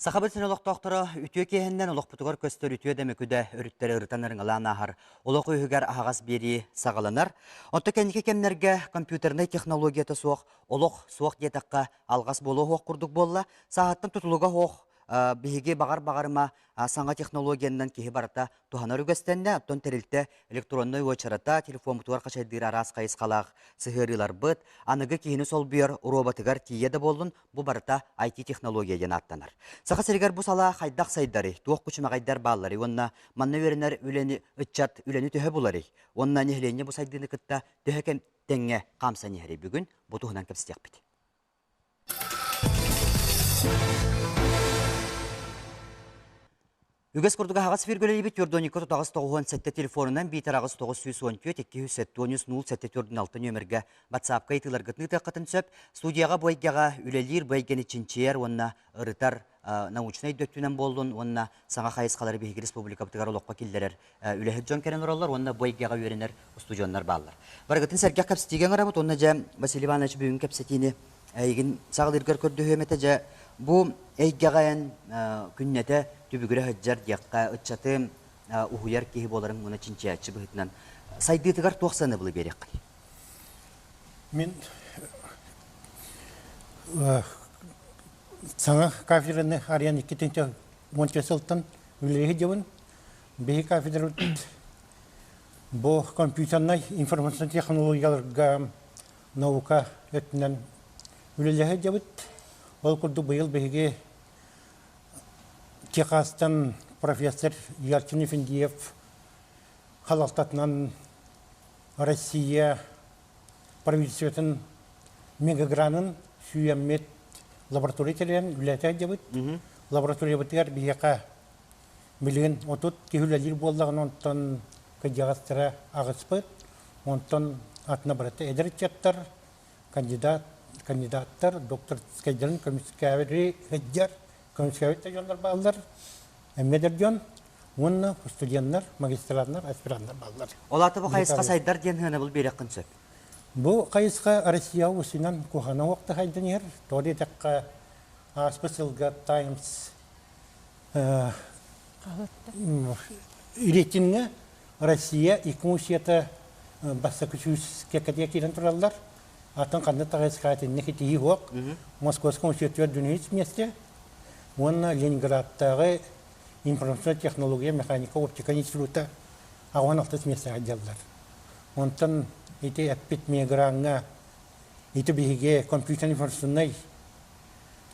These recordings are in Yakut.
Сахабыт сирин олохтоохторо үтүө киэһэннэн олохпутугар көстөр үтүө да мөкү да өрүттэри ырытан ырыҥалаан ааһар олох үһүгэр аһаҕас биэрии саҕаланар. Онто кэнники кэмнэргэ компьютернай технологията суох олох суох диэтэххэ алҕас буолуо суох курдук буолла. Сааһыттан тутулуга суох биһиги баҕар-баҕарыма саҥа технологиянан киһи барыта туһанар үгэстэннэ. Оттон тэрилтэ электроннай уочарата, телефоммутугар хачайдыыр араас хайысхалаах сыһыарыыларбыт, аныгы киһини солбуйар роботыгар тиийэ да буоллун, бу барыта IT-технология диэн ааттанар. Саха сиригэр бу салаа хайдах сайдарый, туох күчүмэҕэйдэр баалларый уонна манна үөрэнэр үлэни ыччат үлэни төһө буларый уонна нэһилиэнньэ бу сайдыыны кытта төһө кэм тэҥҥэ хаамсан иһэрий бүгүн бу туһунан кэпсэтиэхпит. Үгэс курдук аһаҕас эфиргэ үлэлиибит Юрдонико тутаҕас 97 телефонунан биитэр аҕыс 914 273 07 46 нүөмэргэ WhatsApp-ка ыйытыыларгытын ыытыаххытын сөп. Студияҕа бу эйгэҕэ үлэлиир, бу эйгэни чинчийэр уонна ырытар научнай да өттүнэн буоллун уонна саҥа хайысхалары биһиги республикабытыгар олоххо киллэрэр үлэһит дьон кэлэн олороллор уонна бу эйгэҕэ үөрэнэр устудьуоннар бааллар. Барыгытын сэргэх кэпсэтиигэ ыҥырабыт уонна дьэ Василий Иванович бүгүн кэпсэтиини эйигин саҕалыыргар көрдөһүөм этэ дьэ бу эйгэҕэ эн күннэтэ түбүгүрэ сылдьар диэххэ ыччаты уһуйар киһи буоларыҥ уонна чинчийээччи быһыытынан сайдыытыгар туох сыанабылы биэриэххиний? Мин саҥа кафедраны арыйан 2010 сылтан үлэлии сылдьабын. Биһи кафедрабыт бу компьютернай информационнай технологияларга наука өттүнэн үлэлэһэ сылдьабыт. Ол курдук быйыл биһиги Техастан профессор Ялчин Эфендиев халалтатынан Россия правительствотын мегагранын сүүйэммит лаборатория тэрийэн үлэлэтэ сылдьабыт. Лабораториябытыгар биһиэхэ билигин 30 киһи үлэлиир буоллаҕына, онтон кырдьаҕастара аҕыспыт, онтон атына барыта эдэр ыччаттар, кандидат, кандидаттар, докторскайдарын көмүскээбит сылдьар, көмүскээбит да дьоннор бааллар, эмиэ эдэр дьон уонна студеннар, магистраннар, аспираннар бааллар. Ол аата бу хайысха сайдар диэн сыанабыл биэриэххин сөп. Бу хайысха Россия усунан куһана уохта хайдан иһэр. Тоҕо диэтэххэ, ааспыт сылга Times Рейтингэ Россия икки бастакы сүүс кэккэтигэр киирэн тураллар. Атын ханна таҕайыскаат инник итии суох. Московском университетыгар дүнүйүс миэстэ уонна Ленинградтааҕы информационная технология механика оптика института 86 миэстэҕэ дьаллар. Онтон ити эппит меграҥҥа ити биһиги компьютер информационнай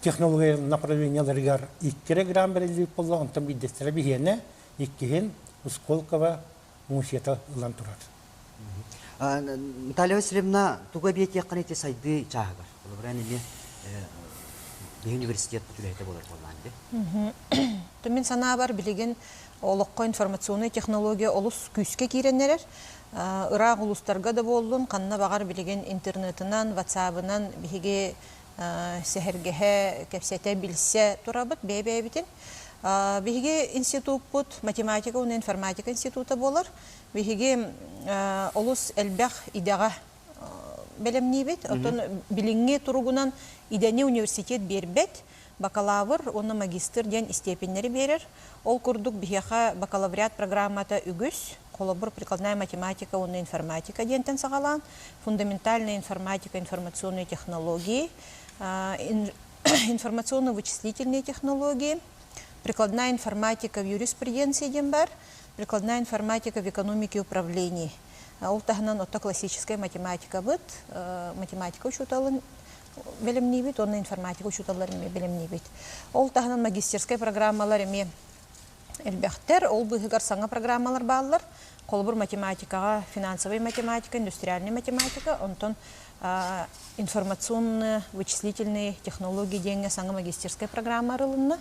технология направлениеларыгар икки эрэ грамм бэриллибит буолла, онтон биирдэстэрэ биһиэнэ, иккиһин Сколково мусията ылан турар. Наталья Васильевна, тугу эбиэтиэххин ити сайдыы чааһыгар? Холобура, эн эмиэ биһи университет үлэһитэ буолар буоллаан дии. Мин санаабар, билигин олоххо информационнай технология олус күүскэ киирэн эрэр. Ыраах улуустарга да буоллун, ханна баҕар билигин интернетынан, ватсабынан биһиги сэһэргэһэ, кэпсэтэ, билсэ турабыт бэйэ-бэйэбитин. Биһиги институппут математика уонна информатика института буолар. Биһиги олус элбэх идэҕэ бэлэмниибит. Оттон билиҥҥи туругунан идэни университет биэрбэт, бакалавр уонна магистр диэн истиэпиннэри биэрэр. Ол курдук биһиэхэ бакалавриат программата үгүс, холобур, прикладная математика уонна информатика диэнтэн саҕалаан, фундаментальная информатика, информационные технологии, информационно-вычислительные технологии, прикладная информатика в юриспруденции диэн бар, прикладная информатика в экономике и управлении. Ол таһынан отто классическая математикабыт, математика учууталын бэлэмниибит уонна информатика учууталларын эмиэ бэлэмниибит. Ол таһынан магистерскай программалар эмиэ элбэхтэр. Ол быыһыгар саҥа программалар бааллар. Холобур, математикаҕа финансовай математика, индустриальная математика, онтон информационно-вычислительные технологии диэҥҥэ саҥа магистерскай программа арылынна.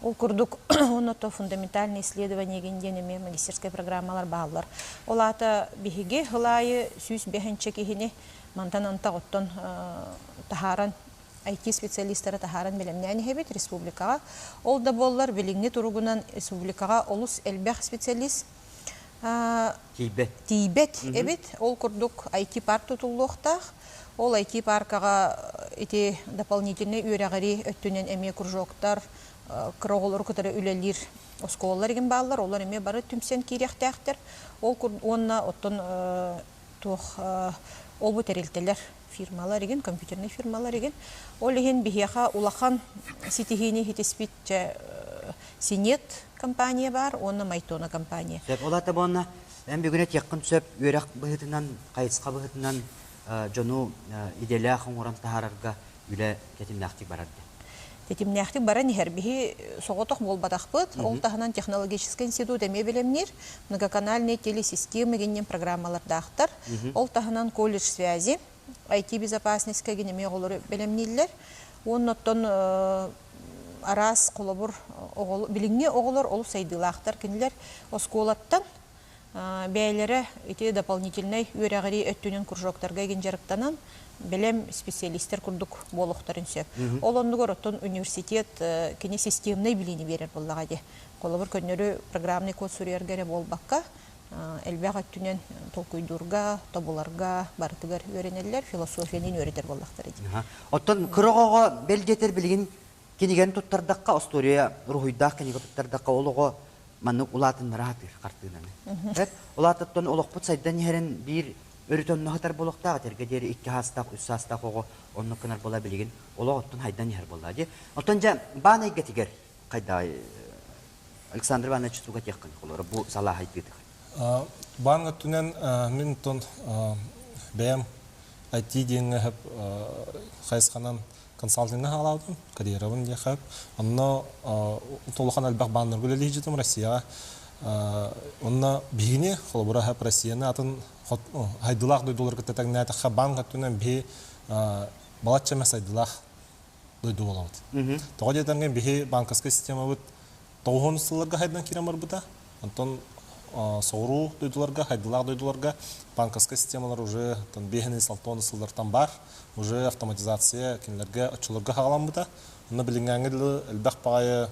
Ол курдук, онно то фундаментальные исследования диэн эмиэ магистерскай программалар бааллар. Ол аата биһиги сыл аайы 105 киһини мантан антах оттон таһааран IT-специалистары таһааран бэлэмнээн иһэбит республикаҕа. Ол да буоллар билиҥҥи туругунан республикаҕа олус элбэх специалист тиийбэт. Тиийбэт эбит. Ол курдук IT-парк тутуллуохтаах. Ол IT-паркаҕа ити дополнительный үөрэҕири өттүнэн эмиэ кружоктар, Кыра оҕолору кытары үлэлиир оскуолалар игин бааллар, олор эмиэ бары түмсэн киириэхтээхтэр. Ол уонна оттон туох ол бу тэрилтэлэр фирмалар игин, компьютерный фирмалар игин. Ол иһин биһиэхэ улахан ситиһиини ситиспит Синет компания баар уонна Майтона компания. Сөп, ол аата буонна эн бүгүн этиэххин сөп үөрэх быһыытынан, хайысха быһыытынан дьону идэлээх оҥорон таһаарарга үлэ тэтимнээхтик барар диэн. Тэтимнээхтик баран иһэр. Биһи соҕотох буолбатахпыт. Ол таһынан технологическай институт эмиэ бэлэмниир. Многоканальные телесистемы гиннен программалардаахтар. Ол таһынан колледж связи, IT-безопасностька гин эмиэ оҕолору бэлэмнииллэр. Уонна оттон араас холобур билиҥҥи оҕолор олус сайдыылаахтар. Кинилэр оскуолаттан бэйэлэрэ ити дополнительнай үөрэҕирии өттүнэн кружоктарга игин дьарыктанан бэлэм специалистэр курдук буолуохтарын сөп. Ол оннугар оттон университет кини системнай билиини биэрэр буоллаҕа дии. Холобур, көннөрү программный код суруйарга эрэ буолбакка, элбэх өттүнэн толкуйдуурга, тобуларга барытыгар үөрэнэллэр, философияны үөрэтэр буоллахтара дии. Оттон кыра оҕоҕо бэл диэтэр билигин кинигэни туттардахха, остуоруйа уруһуйдаах кинигэ туттардахха, ол оҕо маннык улаатыннара сатыыр хартыынаны. Улаатыттан олохпут сайдан иһэрин биир өрүт онно сытар буолуохтаах, этэргэ диэри икки саастаах, үс саастаах оҕо оннук гынар буола билигин олох оттон хайдан иһэр буолла дии. Оттон дьэ баан эйгэтигэр хайда Александр Иванович туга этиэххин холоро бу салаа хайдыытыгар? Баан өттүнэн мин тон бэйэм IT диэҥҥэ хайысханан консалтиҥҥа хаалаабытым, карьерабын диэхэ. Онно улахан элбэх бааннарга үлэлиһдьитим Россияҕа. Онно биһигини, холобура, Россияны атын хайдылаах дойдулары кытта тэҥнээтэххэ, банк өттүнэн биһи балачча эмэ сайдылаах дойду буолабыт. Тоҕо диэтэҥҥэ биһи банковскай системабыт тоҕуһун сылларга хайдан киирэн барбыта. Онтон соҕуруу дойдуларга, хайдылаах дойдуларга банковскай системалар уже биэһин алтон сыллартан баар. Уже автоматизация кинилэргэ оччолорго хаҕаламмыта. Онно билиҥҥээҥҥи дылы элбэх баҕайы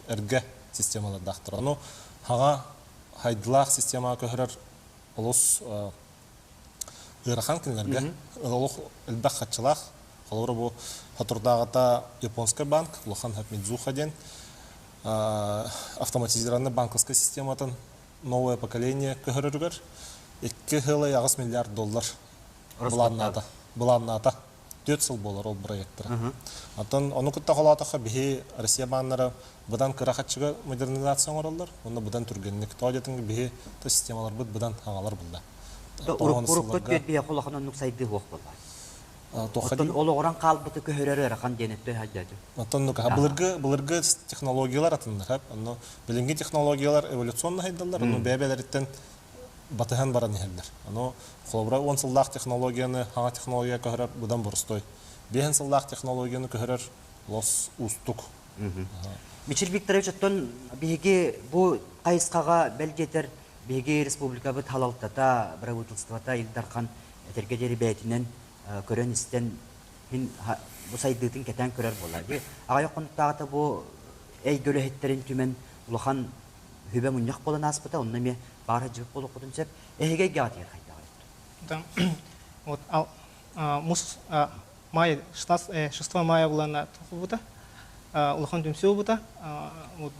эргэ системалардаахтар. Ону хаҕа хайдылаах системаҕа көһөрөр олус ыарахан кинилэргэ. Олох элбэх хаччылаах. Холобура бу Хотурдааҕыта японскай банк, улахан Мидзуха диэн автоматизированный банковскай систематын новое поколение көһөрөрүгэр 2,8 миллиард доллар былааннаата. Былааннаата. Түөрт сыл буолар ол проекттара. Оттон ону кытта холоотоххо биһи Россия бааннара быдан кыра хаччыга модернизация оҥороллор, уонна быдан түргэнник. Тоҕо диэтиҥ биһи то системаларбыт быдан хаҥалар булла. Урукку түөрт биһиэхэ улахан оннук сайдыы суох буолла. Оттон олоҕуран хаалбыты көһөрөр ыарахан диэн өттө хайдаты. Оттон ну былыргы былыргы технологиялар атыннар, онно билиҥҥи технологиялар эволюционно хайдаллар, ону бэйэ-бэйэлэриттэн батыһан баран иһэллэр. Ону холобура 10 сыллаах технологияны хаҥа технология көһөрөр быдан боростой. 5 сыллаах технологияны көһөрөр лос уустук. Мичил Викторович, оттон биһиги бу хайысхаҕа бэл диэтэр биһиги республикабыт халалтата, правительствота Ил Дархан этэргэ диэри бэйэтинэн көрөн-истэн мин бу сайдыытын кэтээн көрөр буолла. Аҕыйах хонуктааҕыта бу эйгэ үлэһиттэрин түмэн улахан хүбэ мунньах буолан ааспыта, онно эмиэ баар сылдьыбыт буолуоххутун сөп. Эһиги эйгэҕитигэр хайдаҕый? Вот мус май 16 6 мая булана тухубута улахан түмсүү буолбута вот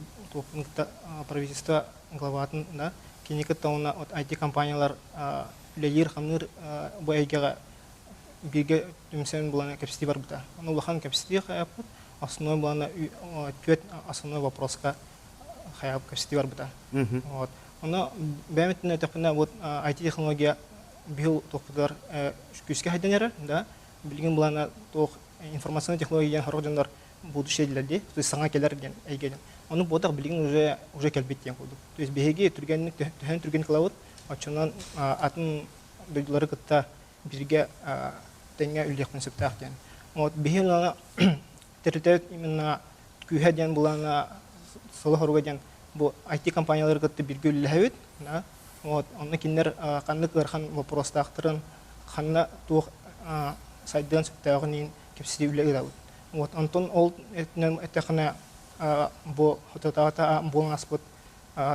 правительство главатын да кини кытта уонна вот IT компаниялар үлэлиир-хамныыр бу эйгэҕэ бииргэ түмсэн булана кэпсэтии барбыта. Ону улахан кэпсэтии хайаппыт. Основной булана түөрт основной вопроска хайап кэпсэтии барбыта. Вот. Ону бэйэм өттүнэн өтөхпүнэ вот IT-технология быйыл туохпутугар күүскэ хайдан эрэр, да. Билигин булана туох информационный технология диэн сорох дьоннор будущее дииллэр дии, то есть саҥа кэлэр диэн эйгэ диэн. Ону буотах билигин уже уже кэлбит диэн курдук. То есть биһиги түргэнник төһөн түргэн кылабыт, оччонон атын дойдулары кытта бииргэ тэҥҥэ үлэлиэхпин сөптөөх диэн. Вот биһи тэрилтэбит именно күүһэ диэн булана сылы хоруга диэн бу IT компаниялары кытта бииргэ үлэлэһэбит. Вот онно кинилэр ханнык ыарахан вопростаахтарын, ханна туох сайдыан сөптөөҕүн иһин кэпсэтии үлэ ыытабыт. Вот онтон ол өттүнэн эттэххинэ бу хототаата буолан ааспыт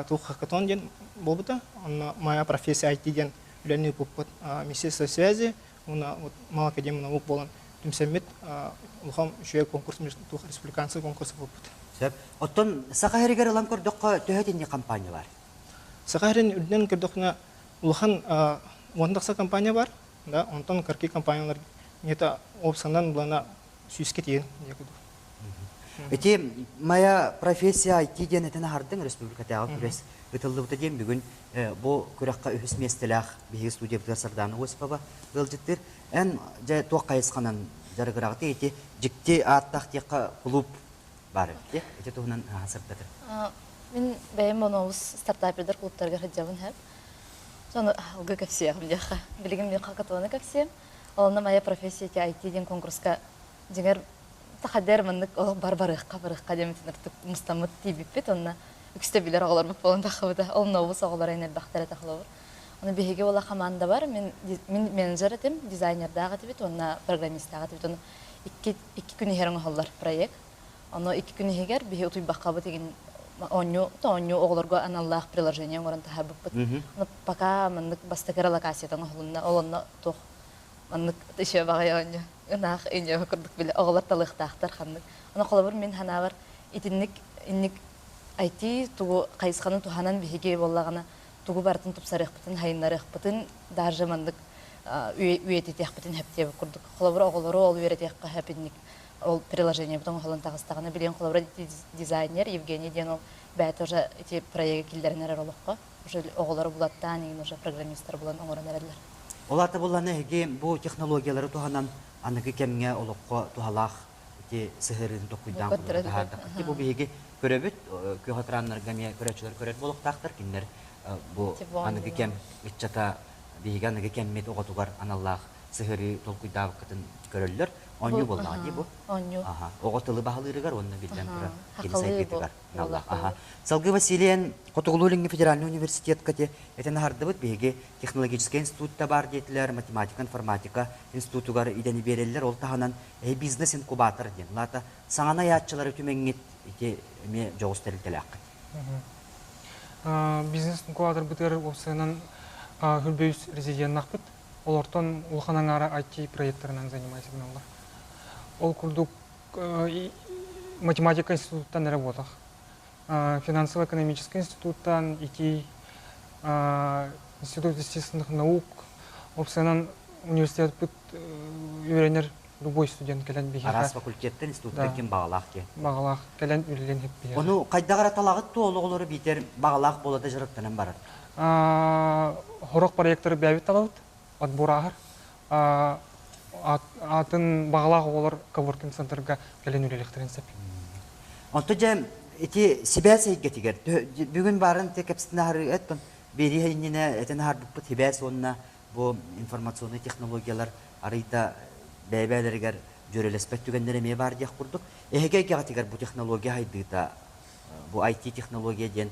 туох хакатон диэн буолбута. Онно моя профессия IT диэн үлэни ыыппыппыт Министерство связи уонна вот Мал академия наук буолан түмсэммит улахан үчүгэй конкурс туох республиканский конкурс буолбут. Сөп. Оттон Саха сиригэр ылан көрдөххө, төһө итинник компания бар? Саха сирин үрдүнэн көрдөххүнэ, улахан уон тахса компания бар, да, онтон кыракый компаниялар где-то опсанан булана сүүскэ тиийэн дии курдук. Ити моя профессия IT диэн этэн аһардыҥ республикатааҕы күрэс ытыллыбыта диэн бүгүн бу күрэххэ үһүс миэстэлээх биһиги студиябытыгар Сардаана Осипова ыалдьыттыыр. Эн дьэ туох хайысханан дьарыгыраҕытый ити дьикти ааттаах диэххэ кулууп баар эбит ити туһунан сырдатыр. Мин бэйэм олус стартапердар клубтарыгар сылдьабын һэп. Сону алгы кэпсиэҕим диэххэ. Билигин мин хакатоны кэпсиэм. Онно моя профессия IT диэн конкурска дьиҥэр тахадер маннык олох бар барыахха барыахха диэмитин ыртык мустаммыт тиийбиппит онно үкстэ билэр оҕолорбут буолан таххыбыта ол новус оҕолоро эн элбэхтэр этэ холобур Ону биһиги уола хамаанда бар мин мин менеджер этим дизайнердаах этибит уонна программистаах этибит ону икки икки күн иһэр оҥоһуллар проект ону икки күн иһигэр биһи утуйбаххабыт игин оонньуу оонньуу оҕолорго аналлаах приложение оҥорон таһаарбыппыт ону пока маннык бастакы релокацията оҥоһулунна ол онно туох маннык еще баҕайы оонньуу ынаах иньэ курдук биле оҕолор талыахтаахтар ханнык ону холобур мин ханаабар итинник инник IT тугу хайысханы туһанан биһиги буоллаҕына тугу барытын тупсарыахпытын хайыннарыахпытын даже маннык үйэтитиэхпитин хэптиэбит курдук холобур оҕолору ол үөрэтиэххэ хэпинник ол приложениебытын оҥоһуллан таҕыстаҕына билигин холобура дизайнер Евгений диэн ол бэйэтэ уже ити проегы киллэрэн эрэр олоххо уже оҕолору булаттаан игин уже программистар булан оҥорон эрэллэр. Ол аата буллана эһиги бу технологиялары туһанан аныгы кэмҥэ олоххо туһалаах ити сыһыарыыны толкуйдаан таһаардаххыт. Бу биһиги көрөбүт, күөх экраннарга эмиэ көрөөччүлэр көрөр буолуохтаахтар. Кинилэр бу аныгы кэм ыччата биһиги аныгы кэммит оҕотугар аналлаах сыһыарыы толкуйдаабыккытын көрөллөр. Оонньуу буоллаҕа дии бу. Оонньуу. Оҕо тылы баһылыырыгар уонна биллэн турар кини сайдыытыгар аналлаах. Салгыы Василий Хотугулуу-Илиҥҥи федеральнай университетка этэн аһардыбыт. Биһиги технологическай институтта баар диэтилэр, математика, информатика институтугар идэни биэрэллэр. Ол таһынан бизнес-инкубатор диэн. Лаата саҥаны айааччылары түмэҥҥит ити эмиэ дьоҕус тэрилтэлээххит. Бизнес-инкубаторбытыгар уопсайынан хүрбөйүс резиденнахпыт. Олортон улахан аҥаара IT проекттарынан занимайся гыналлар. Ол курдук математика институттан эрэ буотах. Финансово-экономический институттан, ити Институт естественных наук, уопсайынан университетпыт үөрэнэр любой студент кэлэн биһиэхэ Араас факультеттан институттан ким баҕалаах диэн. Баҕалаах кэлэн үлэлиэн сөп биһиэхэ. Ону хайдах эрэ талаҕыт дуо оҕолору биитэр баҕалаах буола да дьарыктанан барар? Сорох проекторы бэйэбит талабыт, отбор ааһар. Атын баҕалаах оҕолор коворкинг центрга кэлэн үлэлиэхтэрин сөп. Онто дьэ ити сибээс эйгэтигэр бүгүн баарын те кэпсэтин аһары эттон биэрии иннинэ этэн аһарбыппыт сибээс уонна бу информационнай технологиялар арыйда бэйэ-бэйэлэригэр дьүөрэлэспэт түгэннэр эмиэ баар диэх курдук. Эһиги эйгэҕитигэр бу технология хайдыыта, бу IT-технология диэн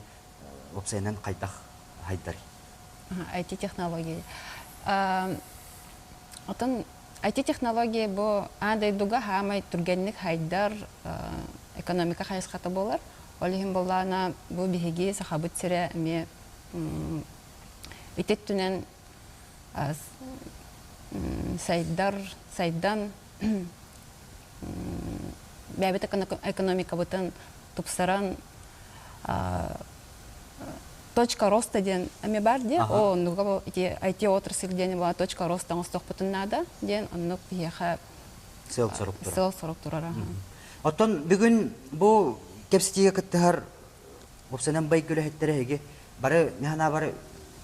уопсайынан хайдах хайдарый? IT-технология. Отон IT-технология бу аан дойдуга хаамай түргэнник хайдар экономика хайысхата буолар. Ол иһин буоллаҕына бу биһиги Сахабыт сирэ эмиэ ити өттүнэн сайдар, сайдан бэйэбит экономикабытын тупсаран точка роста диэн эмиэ баар дии. О, оннуга ити IT отрасль диэн была точка роста оҥостуохпутун наада диэн оннук биһиэхэ сыал-сорук турар. Сыал-сорук турар. Оттон бүгүн бу кэпсэтиигэ кыттыһар Уопсайынан бай үлэһиттэрэ эһиги бары механа бары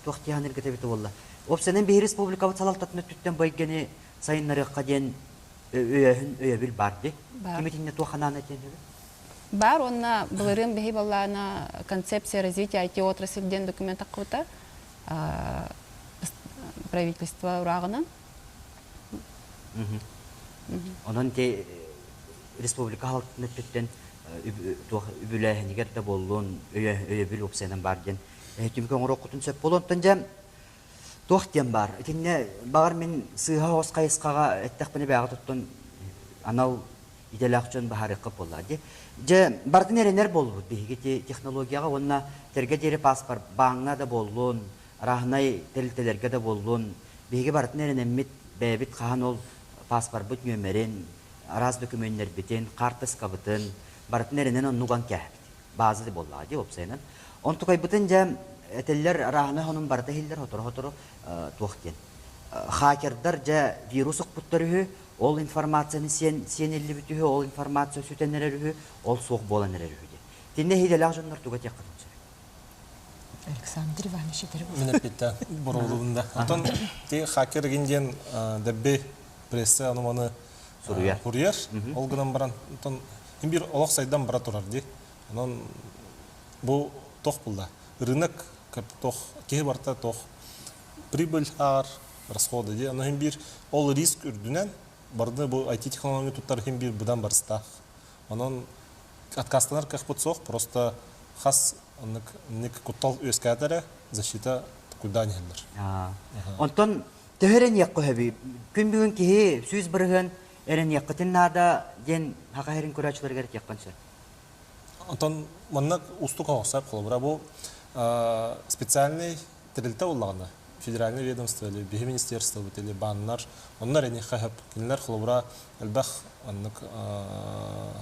туох тиһаныргыт эбитэ буолла. Уопсайынан биһи республикабыт салалтатын өттүттэн бу эйгэни сайыннарыахха диэн өйөөһүн өйөбүл бар ди. Ким итиннэ туох ханаан этиэн сөбүй? Бар уонна былырыын биһи баллаана концепция развития IT-отрасль диэн документ таххыбыта правительство урааҕынан. Онон те республика халытын өттүттэн туох үбүлээһинигэр да буоллун, өйөбүл уопсайынан баар диэн түмүк оҥоруоххутун сөп буолуо. Онтон дьэ туох диэн баар. Итиннэ баҕар мин сыыһа оҕус хайысхаҕа эттэхпинэ бэйэҕэ туттан анал идэлээх дьон баһаарыахха буолла дии. Дьэ барытын эрэнэр буоллубут биһиги ити технологияҕа уонна тэргэ диэри паспорт бааҥҥа да буоллун, арааһынай тэрилтэлэргэ да буоллун, биһиги барытын эрэнэммит бэйэбит хаһан ол паспорбыт нүөмэрин, араас дөкүмүөннэрбитин, хаартыскабытын, Барытын эрэнэн оннуган кээһэбит. Бааза да буоллаҕа дии уопсайынан. Онтукайбытын дьэ этэллэр арааһына хонун барыта иһиллэр сотору-сотору туох диэн. Хакердар дьэ вирус укпуттар үһү, ол информацияны сиэн сиэниллибит үһү, ол информация сүтэн эрэр үһү, ол суох буолан эрэр үһү диэн. Итиннэ иһиилэлээх дьоннор туга этиэххитин сөп? Александр Иванович этэр Мин эппиттэ боруолубун да. Онтон ти хакер игин диэн дэбби пресса ону маны суруйар. Суруйар. Ол гынан баран онтон бир олох сайдан бара турар ди. Онон бу тох булла. Рынок тох киһи барта тох прибыль аар расходы ди. Ону бир ол риск үрдүнэн барды бу IT технология туттар хим бир быдан барыстаах. Онон отказтанар кыахпыт суох, просто хас оннук куттал үөскээтэ защита куйдаан иһэллэр. Онтон төһө эрэниэххэ сөбүй? Күн бүгүн киһи 100% эрэниэххитин наада диэн хаха иһэрин көрөөччүлэригэр этиэххин сөп. Онтон манна уустук оҕосоп холобура бу специальный тэрилтэ буоллаҕына федеральное ведомство или биһи министерствобыт или баннар онно эрэниэххэ сөп. Кинилэр холобура элбэх оннук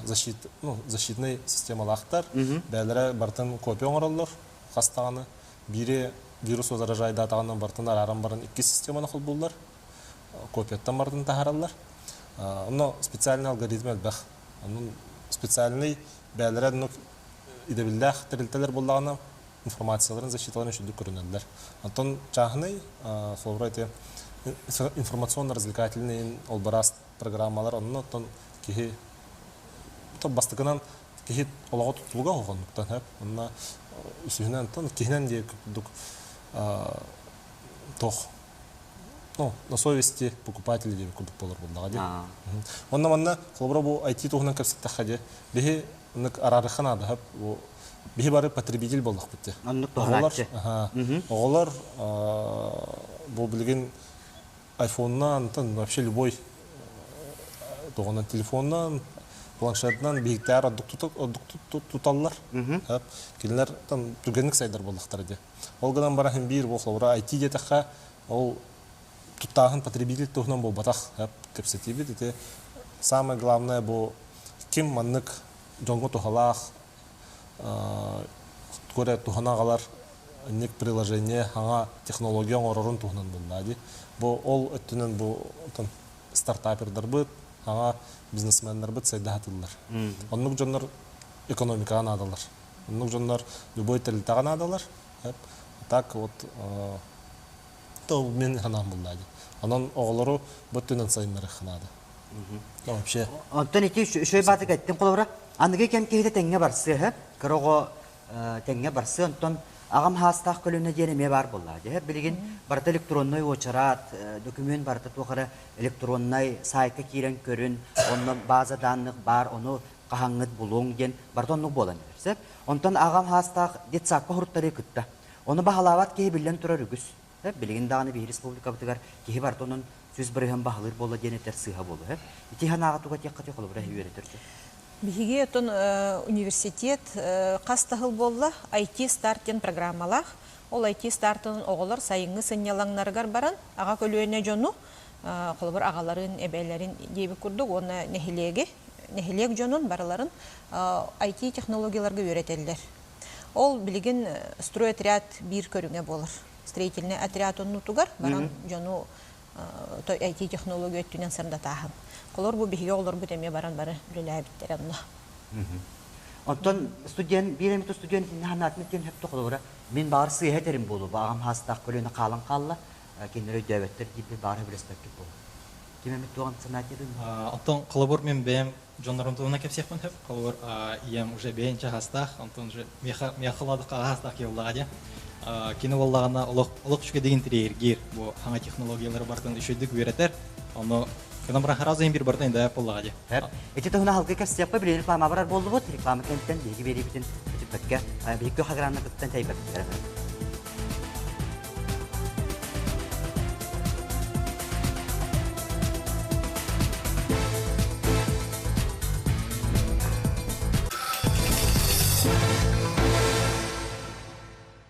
защит, ну, защитный системалаахтар. Бээлэрэ барытын копия оҥороллор хас даҕаны. Биири вирус заражайдаатаҕына барытын арааран баран икки системаны холбууллар. Копияттан барытын таһаараллар. Онно специальный алгоритм элбэх. Онон специальный бээлэрэ оннук идэбиллээх тэрилтэлэр буоллаҕына информацияларын защиталарын үчүгдүк көрүнэллэр. Онтон чааһынай, холобура ити информационно-развлекательный олбараас программалар онно оттон киһи бастакынан киһи олоҕо тутулуга оҕоннуктан хөп онно үсүһүнэн тон киһинэн диэ курдук тох ну на совести покупателей диэн курдук болор буоллаҕа дии. Онно манна холобура бу IT туһунан кэпсэттэххэ дии биһи оннук араарыха наада хөп бу биһи бары потребитель буоллахпыт дии. Оннук туһанааччы. Оҕолор бу билигин айфоннан вообще любой тугунан телефоннан планшетынан биһиктээр ордук туталлар. Кинилэр там түргэнник сайдар буоллахтара дии. Ол гынан баран биир бу холобура IT диэтэххэ ол туттааһын потребитель туһунан буолбатах кэпсэтиибит. Ити самое главное бу ким маннык дьоҥҥо туһалаах көрө туһана аҕалар инник приложение хаҥа технология оҥорорун туһунан буолла дии. Бу ол өттүнэн бу стартапердарбыт, хаҥа бизнесменнарбыт сайда сатыыллар. Оннук дьоннор экономикаҕа наадалар. Оннук дьоннор любой тэрилтэҕэ наадалар. Так вот то мен санаам булла дии. Онон оҕолору бу өттүнэн сайыннарыахха наада. Вообще. Онтон ити үчүгэй баатык эттим холобура. Аныгы кэм киһитэ тэҥҥэ барсыа, кыра оҕо тэҥҥэ барсыа, онтон аҕам хаастаах көлүөнэ диэн эмиэ баар буолла. Дьэ, билигин барыта электроннай уочарат, документ барыта туох эрэ электроннай сайтка киирэн көрүн, онно база данных баар, ону хаһаҥҥыт булуҥ диэн барыта оннук буолан эрэр. Сөп? Онтон аҕам хаастаах детсадка хоруттарыы кытта. Ону баһылаабат киһи биллэн турар үгүс. Билигин даҕаны биһи республикабытыгар киһи барыта онон 100% баһылыыр буолла диэн этэр сыыһа буолуо. Ити санааҕа туга этиэххитий холобура үөрэтэр дьон. Биһиги оттон университет хас да сыл буолла IT старт диэн программалаах. Ол IT стартын оҕолор сайыҥҥы сынньалаҥнарыгар баран аҕа көлүөнэ дьону холобур аҕаларын, эбээлэрин диэбит курдук уонна нэһилиэги, нэһилиэк дьонун барыларын IT технологияларга үөрэтэллэр. Ол билигин стройотряд биир көрүҥэ буолар. Строительный отряд оннутугар баран дьону IT технология өттүнэн сырдатааһын. Холор бу биһиги оҕолорбут эмиэ баран бары үлэлээбиттэр онно. Онтон студент биир эмит студент ханаатын этиэн сөптө холобура мин баҕар сыыһа этэрим буолуо аҕам хаастаах көлүөнэ хаалан хаалла кинилэр өйдөөбөттөр диирбин баҕар сөбүлэспэккит буолуо. Ким эмит туох санаа этиэдин? Оттон холобур мен бэйэм дьоннорум туһунан кэпсиэхпин сөп. Холобур ийэм уже бэйэнчэ хаастаах, онтон уже миэхэ миэхэ холоодоххо хаастаах киһи буоллаҕа дии. Кини буоллаҕына олох олох үчүгэйдик интириэһиргиир бу саҥа технологиялары барытын үчүгэйдик үөрэтэр. Ону кынан баран харазы иһин бир барытын идэйэп буоллаҕа дии. Ити туһунан халгы кэпсиэхпэ билигин реклама барар буоллубут. Реклама кэнниттэн биһиги биэриибитин көтүппэккэ, биһиги хагранна кыттан тэйбэппит.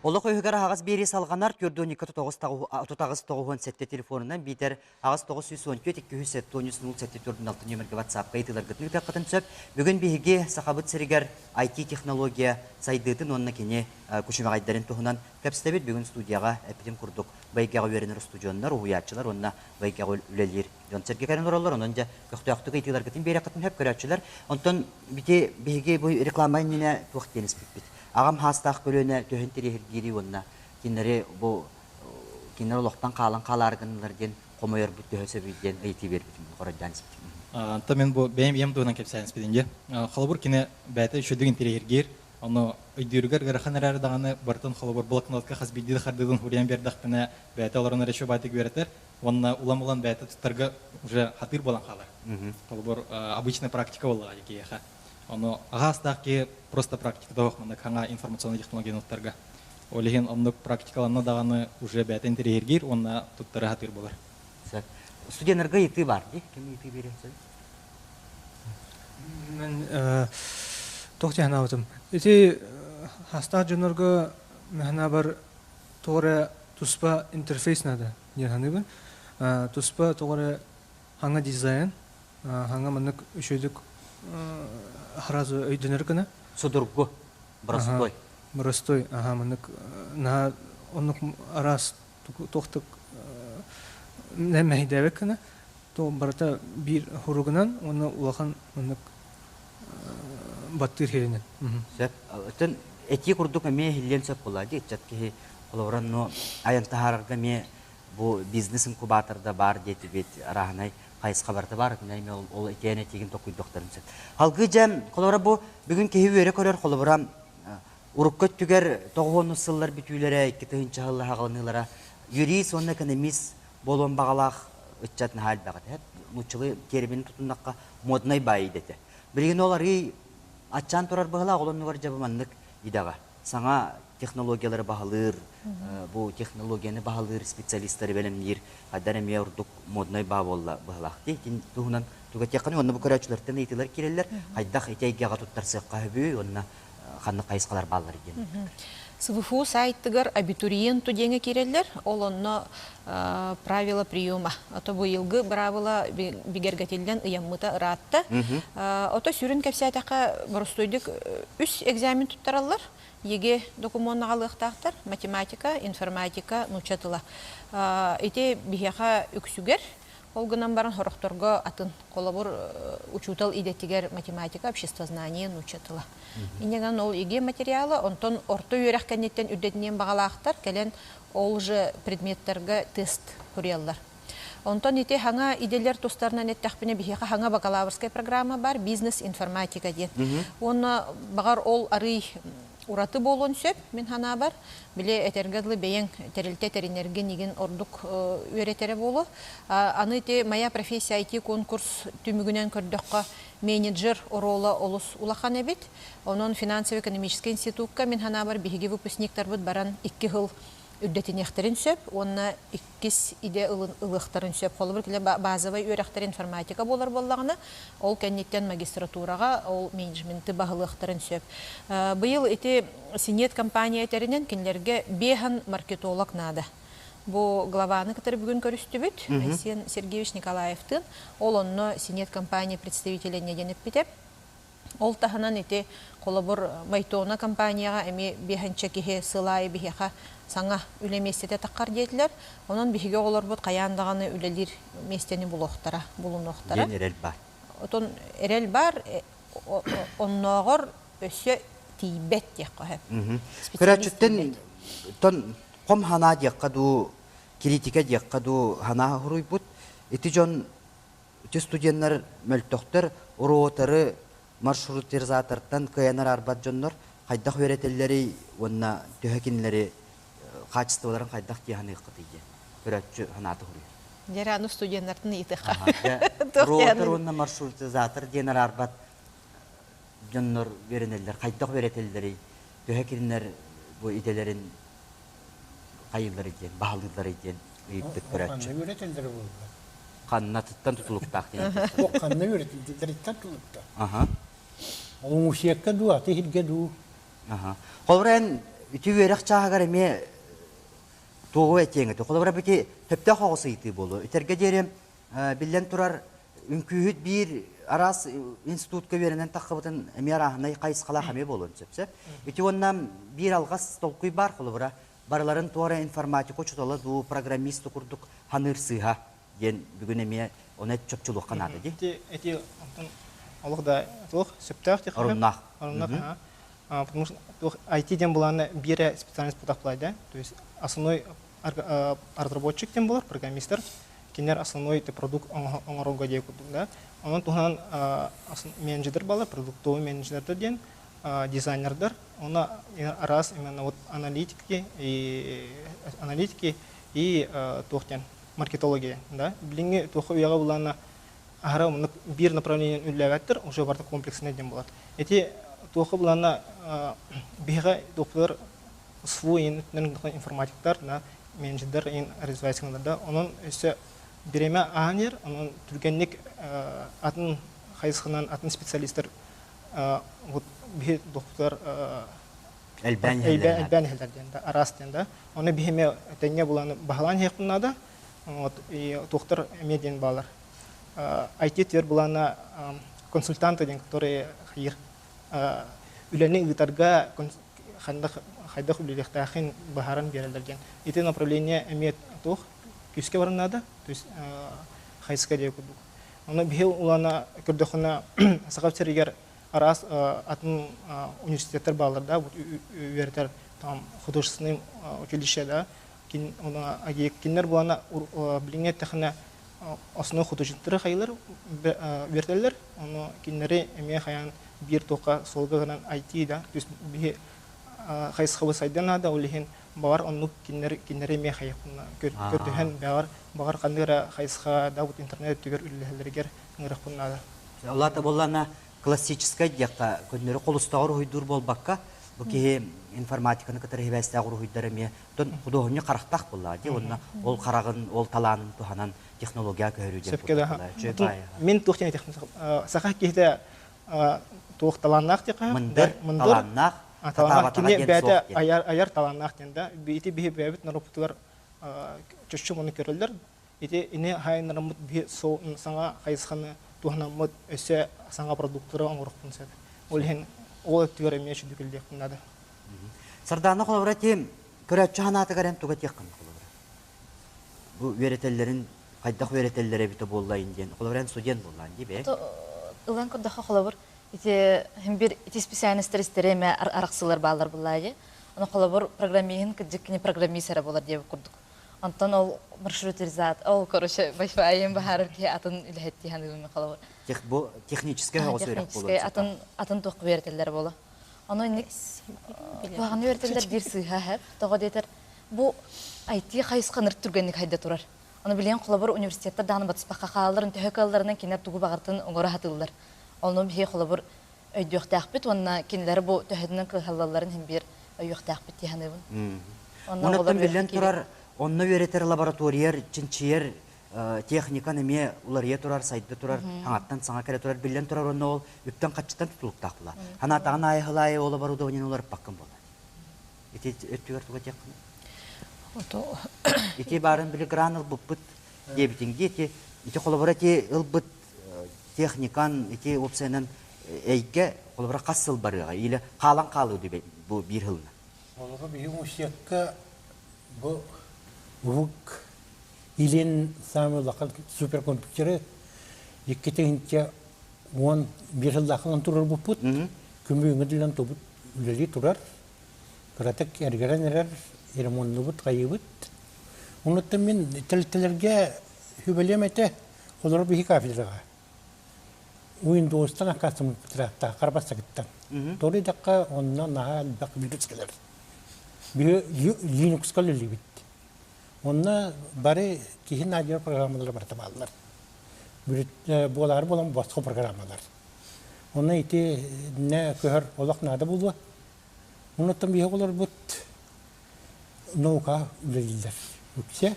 Олох өһүгэр аһаҕас биэрии салҕанар 412 38 97 телефонунан биитэр аҕыс 914 273 07 4 нүөмэргэ WhatsApp-ка ыйытыыларгытын ыытыаххытын сөп. Бүгүн биһиги Сахабыт сиригэр IT-технология сайдыытын уонна кини күчүмэҕэйдэрин туһунан кэпсэтэбит. Бүгүн студияҕа эппитим курдук бэйгэҕэ үөрэнэр устудьуоннар, уһуйааччылар уонна бэйгэҕэ үлэлиир дьон-сэргэ кэлэн олороллор. Онон дьэ көхтөөхтүк ыйытыыларгытын биэрэххитин сөп көрөөччүлэр. Онтон бити биһиги бу реклама иннинэ туох диэн испиппит. Аҕам хаастаах көлүөнэ төһөн тириэһиргиирий уонна кинилэри бу кинилэр олохтон хаалан хаалаары гыннылар диэн хомойорбут төһө сөбүй диэн ыйытыы биэрбитим хоройдоон испитим. Онтон мин бу бэйэм ийэм туһунан кэпсээн испитим дии. Холобур кини бэйэтэ үчүгэйдик интэриэһиргиир, ону өйдүүрүгэр ыарахан эрээри даҕаны барытын холобур блокнотка хас биирдии да хардыытын суруйан биэрдэхпинэ бэйэтэ олорон эрэ үчүгэй үөрэтэр уонна улам-улам бэйэтэ туттарга уже хатыыр буолан хаалар. Холобур обычная практика буоллаҕа киһиэхэ. Ону аһаастаах киһи просто практиката суох маннык хаҥа информационнай технологияны туттарга. Ол иһин оннук практикаланна даҕаны уже бэйэтэ интэриэһиргиир уонна туттара сатыыр буолар. Сөп. Студеннарга ыйытыы баар дии? Ким ыйытыы биэриэн сөп? Мен туох диэн санаабытым. Ити хастаах дьоннорго механабар тоҕо эрэ туспа интерфейс надо диэн саныыбын. Туспа тоҕо эрэ хаҥа дизайн, хаҥа маннык үчүгэйдик сразу өйдөнөр гына. Судургу, простой. Простой, аха маннык наһаа оннук араас туохтук мэһэйдээбэт гына то барыта биир хуругунан уонна улахан маннык баттыыр хиринэн. Сөп. Оттон этии курдук эмиэ иһиллиэн сөп буолла дии ыччат киһи холобура но айан таһаарарга эмиэ бу бизнес инкубаторда баар диэтибит арааһынай хайысха барыта баар итиннэ эмиэ ол этиэн этиигин токуйдуохтарын сөп. Халгыы дьэ холобура бу бүгүн киһи үөрэ көрөр холобура урукку өттүгэр тоҕуһуонус сыллар бүтүүлэрэ 2000 сылла хаҕаланыылара юрист уонна экономист буолуон баҕалаах ыччат наһаа элбэх этэ. Нууччалыы термини тутуннахха моднай баай идэтэ. Билигин ол арыый аччаан турар быһылаах, ол оннугар дьэ бу маннык идэҕэ саҥа технологиялары баһылыыр, бу технологияны баһылыыр специалистары бэлэмниир хайдар эмиэ ордук моднай баа буолла быһылаах дии. Итин туһунан туга этиэххиний уонна бу көрөөччүлэртэн ыйытыылар киирэллэр. Хайдах ити эйгэҕэ туттарсыахха сөбүй уонна ханнык хайысхалар бааллар диэн. СВФУ сайтыгар абитуриенту диэҥэ киирэллэр. Ол онно правила приема. Ото быйылгы быраабыла бигэргэтиллэн ыйаммыта ыраатта. Ото сүрүн кэпсээтэххэ боростуойдук үс экзамен туттараллар. ЕГЭ докумуон аҕалыахтаахтар. Математика, информатика, нуучча тыла. Ити биһиэхэ үксүгэр Ол гынан баран сорохторго атын, холобур, учуутал идэтигэр математика, обществознание, нуучча тыла. Инньэ гынан ол ЕГЭ материала, онтон орто үөрэх кэнниттэн үрдэтиниэн баҕалаахтар кэлэн ол же предметтарга тест суруйаллар. Онтон ити хаҥа идэлэр тустарынан эттэхпинэ биһиэхэ хаҥа бакалаврскай программа бар, бизнес-информатика диэн. Уонна баҕар ол арый ураты буолуон сөп мин санаабар. Били этэргэ дылы бэйэҥ тэрилтэ тэринэргин игин ордук үөрэтэрэ буолуо. Аны ити «Моя профессия IT» конкурс түмүгүнэн көрдөххө, менеджер оруола олус улахан эбит. Онон финансово-экономическай институкка мин санаабар биһиги выпускниктарбыт баран икки сыл үрдэтиниэхтэрин сөп уонна иккис идэ ылыахтарын сөп. Холобур, килэ базовай үөрэхтэр информатика буолар буоллаҕына, ол кэнниттэн магистратураҕа ол менеджменты баһылыахтарын сөп. Быйыл ити Синет компания этэринэн кинилэргэ биэһэн маркетолог наада. Бу главаны кытары бүгүн көрүстүбүт. Айсен Сергеевич Николаевтыын. Ол онно Синет компания представителэ диэн эппитэ. Ол таһынан ити холобур Майтона компанияҕа эмиэ биэһэнчэ киһи сыл аайы биһиэхэ саҥа үлэ миэстэтэ таххар диэтилэр. Онон биһиги оҕолорбут хайаан даҕаны үлэлиир миэстэни булуохтара, булунуохтара. Диэн эрэл баар. Отон эрэл баар, оннооҕор өссө тиийбэт диэххэ сөп. Көрөөччүттэн тон хом ханаа диэххэ дуу, критика диэххэ дуу ханаа хоруйбут. Ити дьон Ити студеннар мөлтөхтөр, роторы маршрутизатортан кыайан араарбат дьоннор хайдах үөрэтэллэрий уонна төһө кинилэри хаачыстыбаларын хайдах дии саныаххытый диэн көрөөччү санаата суруйар. Дьэ, аны студеннартан ыйытыахха. Ротор уонна маршрутизатор диэн араарбат дьоннор үөрэнэллэр, хайдах үөрэтэллэрий, төһө кинилэр бу идэлэрин хайыылларый диэн, баһылыылларый диэн ыйыппыт көрөөччү. Ханна үөрэтэллэрэ буолла? Ханнатыттан тутулуктаах диэн. Ханна үөрэтэллэриттэн тутулуктаах. Ол мусиекка дуу, аты иһиргэ дуу. Холобура эн Ити үөрэх чааһыгар эмиэ туоҕу этиэҥ этэ. Холобура бити сөптөөх оҕус ыйытыы буолуо. Итэргэ диэри биллэн турар үҥкүүһүт биир араас институтка үөрэнэн таххыбытын эмиэ арааһынай хайысхалаах эмиэ буолуон сөп сөп. Ити уонна биир алҕас толкуй баар холобура барыларын туора информатика учуутала дуу программист курдук ханыыр сыыһа диэн бүгүн эмиэ ону чопчулуохха наада дии. Ити эти онтон олох да туох сөптөөх техника. Оруннаах. Оруннаах. Потому что туох IT диэн булааны биэрэ специальность бутах да. То есть основной разработчик диэн болар, программистар. Кинилэр основной продукт оҥорорго диэ курдук да. Онон туһунан менеджер балар, продуктовый менеджердер диэн дизайнердар. Оны раз именно вот аналитики и аналитики и туох диэн маркетология, да. Билиҥҥи туохха үйэҕэ булаана аһара оннук биир направлениен үллээбэттэр, уже барыта комплекснай диэн буолар. Ити туохха булаана биһиэхэ туохпутугар СФУ иин информатиктар, да, менеджердэр иин развивайсыңдар да. Онон өссө бириэмэ ааһан иһэр, онон түргэнник атын хайысханан атын специалистар вот биһи туохпутугар Элбээн иһэллэр. Элбээн иһэллэр диэн да, араас диэн да. Оны биһи эмиэ тэҥҥэ булан баһылаан иһиэхпин наада. Вот, и туохтар эмиэ диэн баалар. IT түөр булаана консультанты диэн, которые хайыр үлэни ыытарга хайдах үлэлиэхтээхин быһааран биэрэллэр диэн. Ити направление эмиэ туох күүскэ баран наада, то есть хайыска диэ курдук. Оны биһи улана көрдөхүнэ Саха сиригэр араас атын университеттар бааллар да, үөрэтэр там художественный училище да, кинилэр буолана билиҥҥи эттэхинэ основной художниктары хайылар үөрэтэллэр, ону кинилэри эмиэ хайаан биир туохха суолга гынан IT да, то есть биһи хайысхабы сайдан наада, ол иһин баҕар оннук кинилэр кинилэри эмиэ хайыахпына көрдөһөн баҕар баҕар ханнык эрэ хайысха да вот интернет өттүгэр үлэлэһэллэригэр ыҥырыахпын наада. Улаата буоллаана классическай диэххэ көннөрү холустаҕар уруһуйдуур буолбакка, бу киһи информатиканы кытары сибээстээх уруһуйдар эмиэ тон худуоһунньук харахтаах буоллаҕа дии уонна ол хараҕын, ол талаанын туһанан технология көһөрүү диэн Сөпкө да. Мин туох диэн саха киһитэ туох талааннаах диэххэ мындыр талааннаах талааннаах кини бэйэтэ айар айар талааннаах диэн да ити биһи бэйэбит норуоппутугар чоччу муну көрөллөр Ити ини хайыннараммыт биһи саҥа хайысханы туһанаммыт өссө саҥа продуктары оҥоруохпун сөп. Ол иһин ол өттүгэр эмиэ сүдүкүллүөхпүн наада. Сардаана холобура ти көрөөччү санаатыгар эн туга этиэххин холобура? Бу үөрэтэллэрин хайдах үөрэтэллэр эбитэ буоллайын диэн холобура эн студент буоллаан дии бээ? Ылан көрдөххө холобур ити бир ити специальностар истэри эмэ арахсыылар бааллар буллаайы. Аны холобур программиһын кырдьык кини программист эрэ буолар диэбит курдук. Онтон ол маршрутизат, ол короче, Wi-Fi баһаарар киһи атын үлэһиттии саныыбын холобур. Бу техническэй оҕус үөрэх буолуон атын атын туох үөрэтэллэр буолу. Ону инник куһаҕаны үөрэтэллэр диир сыыһа хэп. Тоҕо диэтэр бу IT хайысханыр түргэнник хайда турар. Ону билиэн холобур университеттар даҕаны батыспакка хаалларын төһө кыалларынан кинилэр тугу баҕартын оҥоро сатыыллар. Ону биһи холобур өйдүөхтээхпит уонна кинилэри бу төһөтүнэн кыһаллалларын иһин биир өйүөхтээхпит дии саныыбын. Оннуттан биллэн турар, онно үөрэтэр лабораторияр, чинчийэр техникан эмиэ уларыйа турар, сайда турар, хаҥаттан саҥа кэлэ турар, биллэн турар онно ол үптэн-хаччыттан тутулуктаах була. Ханаатаҕын аайы хылаайы ол оборудованиены уларыппаккын буолар. Ити өттүгэр туга диэххин? Ити баарын били гран ылбыппыт диэбитиҥ дии, ити ити холобура ити ылбыт техникан ити уопсайынан эйгэ холобура хас сыл барыаҕа или хаалан хаалыы дуу бу биир сылынан? Олоҕу биһиги университекка бу Уһук Илин самый улахан суперкомпьютеры 2011 сыллаахынан турарбыппыт. Күн бүгүҥҥү дылынан тубут үлэлии турар. Кыратык эргэрэн эрэр, ремоннубут, хайыыбыт. Онуттан мин тэрилтэлэргэ сүбэлиэм этэ, олору биһи кафедраҕа Windows-тан аккаастаммыт харбастакыттан. Тоҕо диэтэххэ, онно наһаа элбэх вирус кэлэр. Биһи Linux-ка үлэлиибит. Онно бары киһи наадыйар программалара барыта бааллар. Буолаары буолан босхо программалар. Онно ити не көһөр олох наада буолуо. Онуттан биһи оҕолорбут наука үлэлииллэр. Үксэ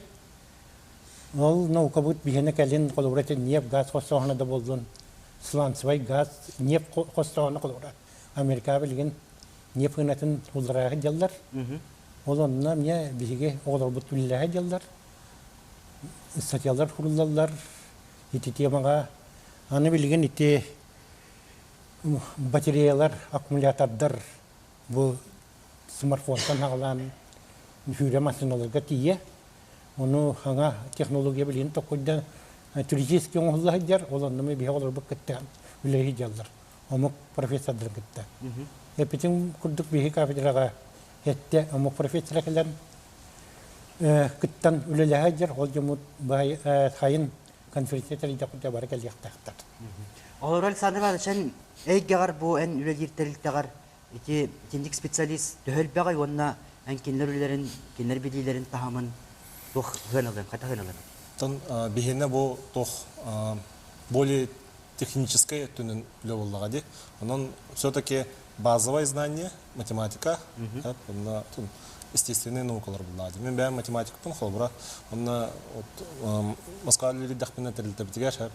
Ол наукабыт биһиэнэ кэлин холобура ити ньиэп газ хостоохуна да буоллун, сланцевай газ, ньиэп хостоохуна холобура Америка билигин Ньиэп сыанатын уларыйа сылдьаллар. Ол онно эмиэ биһиги оҕолорбут үлэлэһэ сылдьаллар. Статьялар суруллаллар ити темаҕа. Аны билигин ити батареялар, аккумулятордар бу смартфонтан саҕалаан сүүрэ массыыналарга тиийэ. Ону саҥа технология билигин токкуйда туристический оҥоһулла сылдьар, ол онно биһиги оҕолорбут кытта үлэлии сылдьаллар. Омук профессордарын кытта. Эппитим курдук биһиги кафедраҕа эттэ омук профессора кэлэн кыттан үлэлэһэ сылдьар, ол дьоммут сайын конференция тэрийдэхпитэ бары кэлиэхтээхтэр. Олору Александр Иванович, эн эйгэҕэр бу эн үлэлиир тэрилтэҕэр ити итинник специалист төһө элбэҕий уонна эн кинилэр үлэлэрин, кинилэр билиилэрин таһымын туох сыаналыаҥ, хайдах сыаналыаҥ? Оттон биһиэнэ бу туох более техническэй өттүнэн үлэ буоллаҕа дии. Онон все-таки базовое знание, математика, онно естественные наукалар буллаҕа дии. Мин бэйэм математикпын, холобура, онно вот Москва үлэлиирдэхпинэ тэрилтэбитигэр,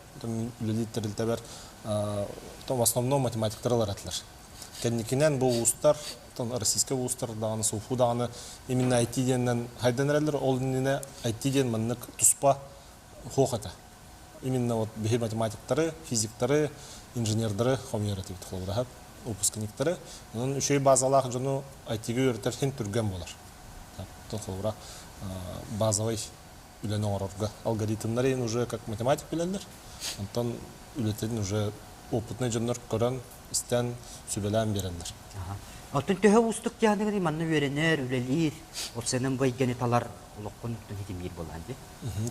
үлэлиир тэрилтэбэр в основном математиктар ылар этилэр. Кэнникинэн бу уустар, российскай уустар даҕаны, СУФУ даҕаны именно IT диэннэн хайдан эрэллэр, ол иннинэ IT диэн маннык туспа хуох этэ. Именно вот биһи математиктары, физиктары, инженердары хомуйар этибит холобура выпускниктары. Онон үчүгэй базалаах дьону IT-гэ үөрэтэр иһин түргэн буолар. Холобура базовый үлэни оҥорорго алгоритмнары иһин уже как математик билэллэр. Онтон үлэтин уже опытный дьоннор көрөн, истэн, сүбэлээн биэрэллэр. Оттон төһө уустук диэхинигин манна үөрэнэр, үлэлиир, опсайынан бу эйгэни талар олоххун хитимниир буолаан дии.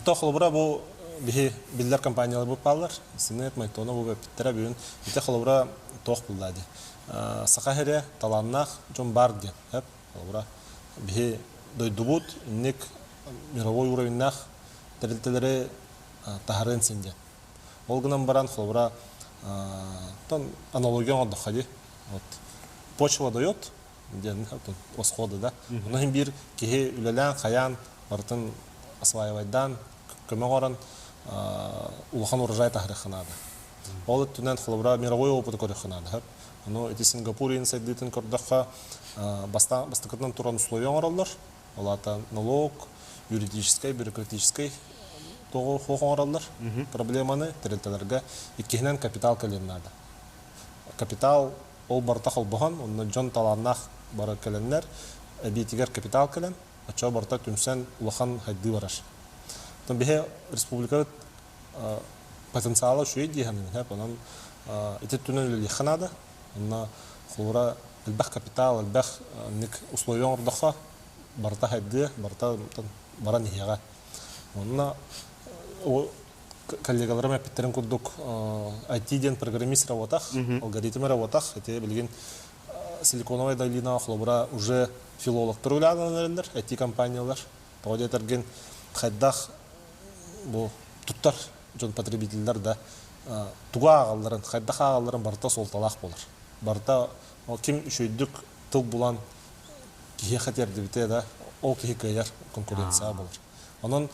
То холобура бу биһи биллэр компаниялар бу бааллар. Синет, Майтона бу эппиттэрэ бүгүн ити холобура туох булла ди. Саха сирэ талааннаах дьон бар диэн. Холобура биһи дойдубут инник мировой уровеннаах тэрилтэлэри таһарын син диэн. Ол гынан баран холобура тон аналогия оҥордоххо дии. Вот почва дает диэн восходы да. Онон иһин биир киһи үлэлээн, хайаан, барытын осваивайдаан, көмө оҥорон улахан урожай таһарыахха наада. Ол өттүнэн холобура мировой опыты көрүөххэ наада. Ону ити Сингапур иһин сайдыытын көрдөххө, бастакытынан туран условия оҥороллор. Ол аата налог, юридическай, бюрократическай тоҕо хуох оҥороллор проблеманы тэрилтэлэргэ. Иккиһинэн капитал кэлиэн наада. Капитал ол барыта холбоһон, онно дьон талааннаах бары кэлэннэр, эбиитигэр капитал кэлэн, оччоҕо барыта түмсэн улахан хайдыы барар. Оттон биһи республикабыт потенциала үчүгэй дии саныыбын, онон ити өттүнэн үлэлиэххэ наада. Онно холобура элбэх капитал, элбэх ник условия оҥордоххо барыта хайдыа, барыта баран иһиэҕэ. Онно коллегаларым эппиттэрин курдук IT диэн программист работах, алгоритм работах, ити билигин Силиконовая долина холобура уже филологтар үлэҕэ эрэллэр, IT компаниялар. Тоҕо диэтэргин хайдах бу туттар дьон потребителлэр да тугу ааҕалларын, хайдах ааҕалларын барыта суолталаах буолар. Барыта ол ким үчүгэйдик тыл булан киһиэхэ тиэрдибитэ да, ол киһи кыайар конкуренция буолар. Онон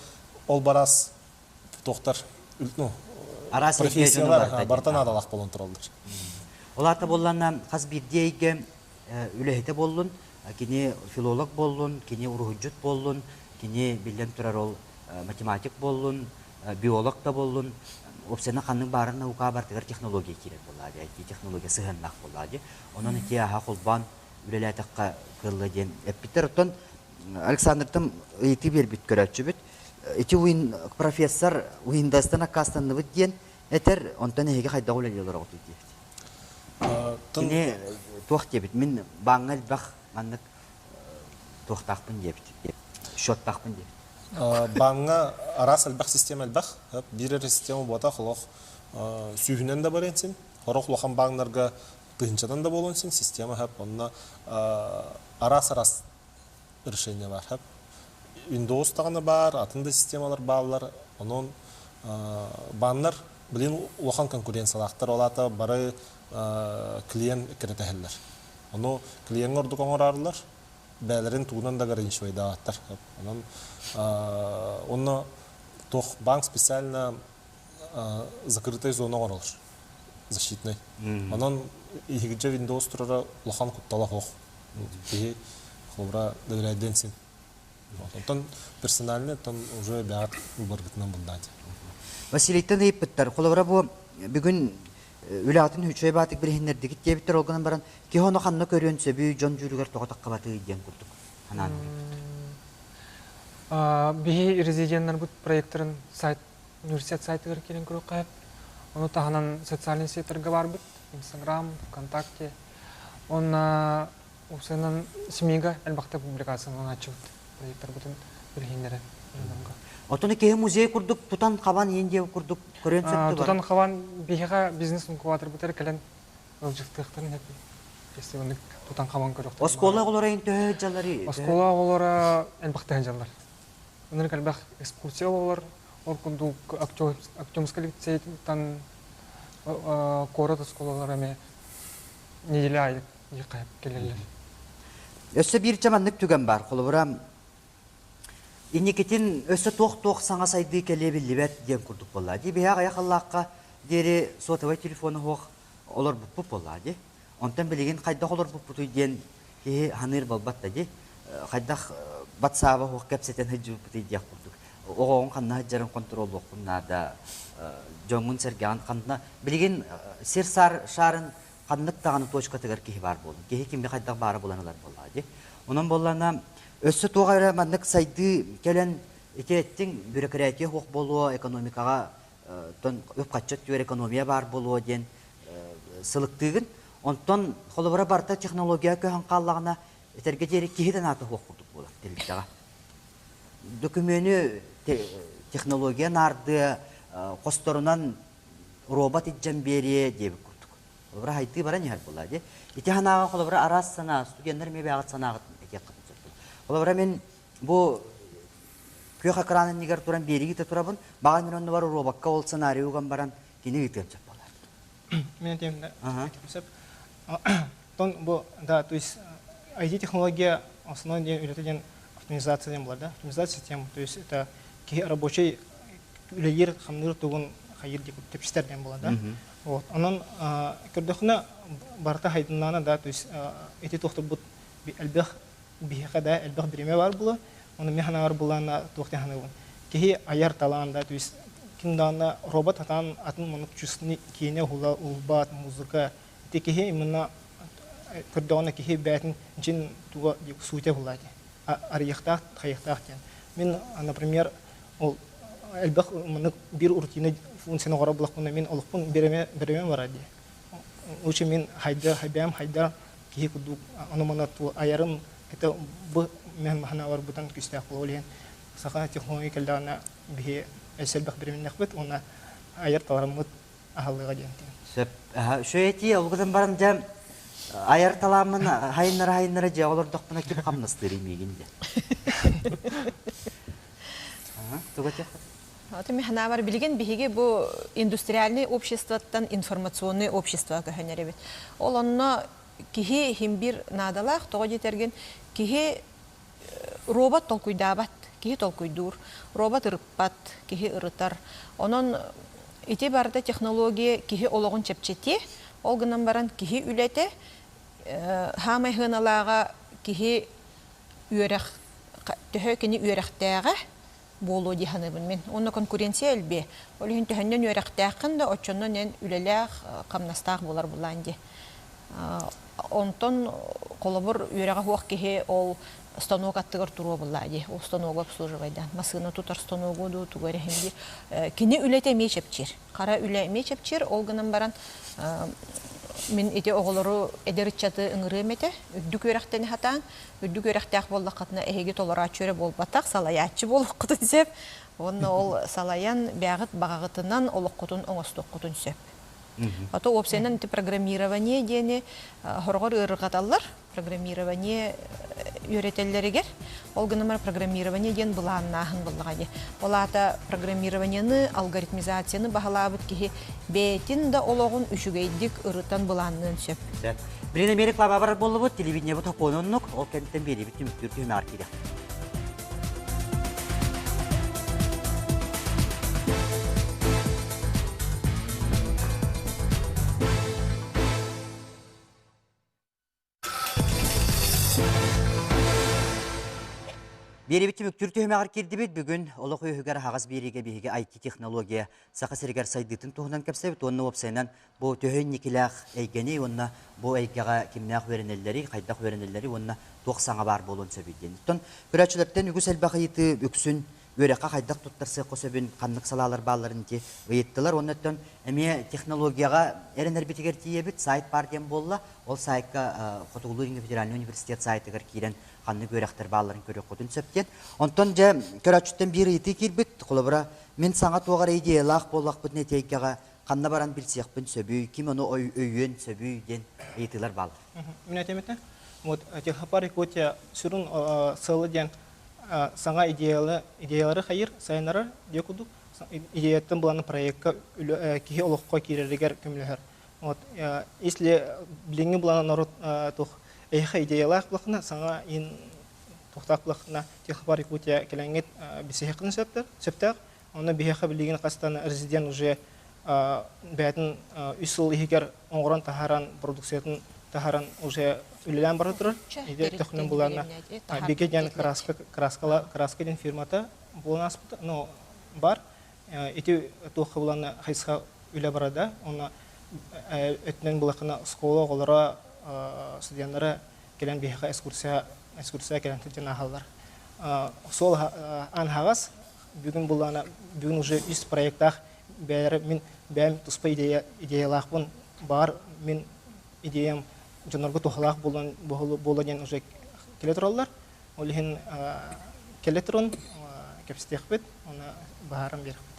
ол барас туохтар ну, Араас профессиялар барыта наадалаах буолан тураллар. Ол аата буоллаҕына хас биирдии эйгэ үлэһитэ буоллун, кини филолог буоллун, кини уруһуйдьут буоллун, кини биллэн турар ол математик буоллун, биолог да буоллун, уопсайынан ханнык баарар наука барытыгар технология киирэр буоллаҕа дии, IT технология сыһыаннаах буоллаҕа дии. Онон ити аһа холбоон үлэлээтэххэ кыалла диэн эппиттэр. Оттон Александртан ыйытыы биэрбит көрөөччүбүт. Ити уин профессор Windows-тан аккаастанныбыт диэн этэр, онтон эһиги хайдах үлэлии олороҕутуй диэбит. Кини туох диэбит, мин бааҥҥа элбэх маннык туохтаахпын диэбит, счеттаахпын диэбит. Бааҥҥа араас элбэх система элбэх. Биир эрэ система буотах олох сүүһүнэн да барыан син. Сорох улахан бааҥнарга тыһыынчанан да буолуон син система хөп. Онно араас-араас решение бар хөп. Windows даҕаны баар, атын да системалар бааллар. Онон бааннар билин улахан конкуренциялаахтар. Ол аата бары клиент эккирэтэһэллэр. Ону клиеҥҥэ ордук оҥороорулар, бэйэлэрин тугунан да ограничивайдаабаттар. Онон онно туох банк специально закрытая зона оҥороллор, защитный. Онон иһигдьэ Windows турара улахан куттала суох. Киһи холобура доверяйден син. Онтон персонально тон уже бэҕэт выборгытынан булдаати. Василийтан ыйыппыттар. Холобура бу бүгүн үлэҕитин үчүгэй баатык билиһиннэрдигит диэбиттэр ол гынан баран киһи ону ханна көрүөн сөбүй дьон дьүүлүгэр тоҕо таххабатый диэн курдук санаан Биһи резиденнарбыт проекторын сайт университет сайтыгар киирэн көрүөххэ Ону таһынан социальный сетьтэргэ барбыт Инстаграм, ВКонтакте. Уонна уопсайынан СМИ-га элбэхтэ публикацияланааччыбыт проекторбытын билиһиннэрэн дьоннорго. Отон киһи музей курдук тутан хабан иин диэ курдук көрүөн сөптө Тутан хабан биһиэхэ бизнес инкубаторбытыгар кэлэн ыалдьыттыахтарын эппи. Если оннук тутан хабан көрүөхтэрин. Оскуола оҕолоро ин төһө дьаллары? Оскуола оҕолоро элбэхтэ дьаллар. Оннук элбэх экскурсия олор, ол курдук Артемскай лицейтан куорат оскуолалара эмиэ неделя аайы кэлэллэр. Өссө биир маннык түгэн баар. Холобура, инникитин өссө туох-туох саҥа сайдыы кэлиэ биллибэт диэн курдук буолла. Дии биһиэхэ аҕыйах аллаахха диэри сотовай телефона суох олорбуппут буолла дии. Онтон билигин хайдах олорбуппутуй диэн киһи ханыыр буолбат да дии. Хайдах батсааба суох кэпсэтэн сылдьыбыппытый диэх курдук. Оҕоҕун ханна сылдьарын хонтуруоллуоххун наада. Дьоҥҥун-сэргэҕин ханна... Билигин сир шарын ханнык даҕаны точкатыгар киһи баар буолун. Киһи кими хайдах баара булан ылар буоллаҕа дии. Онон буоллаҕына өссө туох эрэ маннык сайдыы кэлэн ити эттиҥ бюрократия суох буолуо, экономикаҕа үп-харчы өттүгэр экономия баар буолуо диэн сылыктыыгын. Онтон холобура барыта технология көһөн хааллаҕына этэргэ диэри киһи да наата суох курдук буолар тэрилтэҕэ. Докүмүөнү технология наардыа хосторунан робот илдьэн биэриэ диэбит курдук. Холобура хайдыы баран иһэр буолла дии. Ити санааҕа холобура араас санаа студеннар эмиэ бэйэҕит санааҕытын этиэххитин сөп. Холобура мин бу күөх экран иннигэр туран биэрии да турабын, баҕа мин оннубар робокка ол сценарий уган баран кини ыытыан сөп буолар. Мен этиэм сөп. Тон бу да, то есть IT-технология основной диэн үлэтэ диэн автоматизация диэн буолар да. Автоматизация систем, то есть это киһи рабочий үлэлиир, хамныыр тугун хайыр диэн тэпситэр диэн буолар да. Вот. Онон көрдөхүнэ барыта хайдыннаана да, то есть ити туохтурбут элбэх биһиэхэ да элбэх бириэмэ баар буолуо. Ону мин санаабар булаана туох диэн саныыбын. Киһи айар талаан да, то есть ким даҕаны робот сатаан атын маннык чувственный киинэ уһула уһулбаат, музыка. Ити киһи именно көрдөҕүнэ киһи бэйэтин дьин туга сутя буолаа дии. Арыйыахтаах, хайыахтаах диэн. Мин, например, ол элбэх маннык биир рутина функцияны оҥорор буоллахпына мин олохпун бириэмэ бириэмэ барар дии. Лучше мин хайда хайбэм хайда киһи курдук ону-маны айарым это бу мен маһына барбытан күстээх буолуо иһин саха технология кэллэҕинэ биһи өссө элбэх бириминнэхпит уонна айар талараммыт аһаллыаҕа диэн Сөп. Үчүгэй этии, ол гынан баран дьэ айар талааммын хайыннара-хайыннара дьиэҕэ олордохпуна ким хамнастыырый миигин диэн. Тугу этиэххэ? Аты мин санаабар билигин биһиги бу индустриальный обществоттан информационный общество көһөн эрэбит. Ол онно киһи иһин биир наадалаах, тоҕо диэтэргин киһи робот толкуйдаабат, киһи толкуйдуур, робот ырыппат, киһи ырытар. Онон ити барыта технология киһи олоҕун чэпчэтиэ, ол гынан баран киһи үлэтэ хаамай сыаналааҕа киһи үөрэх төһө кини үөрэхтээҕэ буолуо дии саныыбын мин. Уонна конкуренция элбиэ. Ол иһин төһөннөн үөрэхтээххин да, оччонон эн үлэлээх, хамнастаах буолар булаан дии. Онтон холобур үөрэҕэ суох киһи ол станок аттыгар туруо буллаа дии. Ол станогу обслуживайдаан. Массыына тутар станогу дуу, тугу эрэ иһин дии. Кини үлэтэ эмиэ чэпчиир. Хара үлэ эмиэ чэпчиир. Ол гынан баран мин ити оҕолору эдэр ыччаты ыҥырыам этэ. Үрдүк үөрэхтэни сатаан, үрдүк үөрэхтээх буоллаххытына эһиги толорооччу эрэ буолбатах, салайааччы буолуоххутун сөп. Уонна ол салайан бэйэҕит баҕаҕытынан олоххутун оҥостуоххутун сөп. А то уопсайынан ити программирование диэни хороҕор ыарырҕаталлар. Программирование үөрэтэллэригэр. Ол гынан баран программирование диэн былааннааһын буоллаҕа дии. Ол аата программированиены, алгоритмизацияны баһылаабыт киһи бэйэтин да олоҕун үчүгэйдик ырытан былаанныан сөп. Билин Америк лабабар буоллубут, телевидениебыт хокуон оннук, ол кэнниттэн биэриибит түмүктүүр түһүмэҕэр киирэх. Биэрибит түмүктүүр түһүмэҕэр киирдибит. Бүгүн олох үөһүгэр аһаҕас биэриигэ биһиги IT-технология Саха сиригэр сайдыытын туһунан кэпсэбит уонна уопсайынан бу төһө инникилээх эйгэни уонна бу эйгэҕэ кимнээх үөрэнэллэрий, хайдах үөрэнэллэрий уонна туох саҥа баар буолуон сөбүй диэн. Оттон көрөөччүлэртэн үгүс элбэх ыйытыы үксүн үөрэххэ хайдах туттарсыахха сөбүн, ханнык салаалар баалларын ити ыйыттылар. Уонна оттон эмиэ технологияҕа эрэнэрбитигэр тиийэбит. Сайт баар диэн буолла. Ол сайтка Хотугулуу-Илиҥҥи федеральнай университет сайтыгар киирэн ханнык үөрэхтэр баалларын көрүөххүтүн сөп диэн. Онтон дьэ көрөөччүттэн биир ыйытыы киирбит. Холобура, мин саҥа туох эрэ идеялаах буоллахпытына ити эйгэҕэ ханна баран билсиэхпин сөбүй, ким ону өйүөн сөбүй диэн ыйытыылар бааллар. Мин этим этэ. Вот Технопарк Якутия сүрүн сыалы диэн саҥа идеялары, идеялары хайыр, сайыннарар диэ курдук идеяттан булан проекка киһи олоххо киирэригэр көмөлөһөр. Вот если билиҥҥи булан народ туох эйиэхэ идеялаах булахына саҥа ин туохтаах булахына Технопарк Якутия кэлэҥҥит билсиһиэххин сөптөөх. Онно биһиэхэ билигин хастан резидент уже бэйэтин үс сыл иһигэр оҥорон таһааран продукциятын таһааран уже үлэлээн бара турар. Иде төхүнэн булаана Биге диэн краска краскала краска диэн фирмата буолан ааспыта, но бар. Ити туохха булаана хайысха үлэ барада. Онно өттүнэн булахына школа оҕолоро студеннара кэлэн биһиэхэ экскурсия экскурсия кэлэн сылдьан ааһаллар. Суол аан бүгүн булаана бүгүн уже үс проекттаах бэйэлэрэ мин бэйэм туспа идея идеялаахпын баар мин идеям дьоннорго туһалаах буолан буола диэн уже кэлэ тураллар. Ол иһин кэлэ турун кэпсэтиэхпит, оны баһааран биэрэхпит.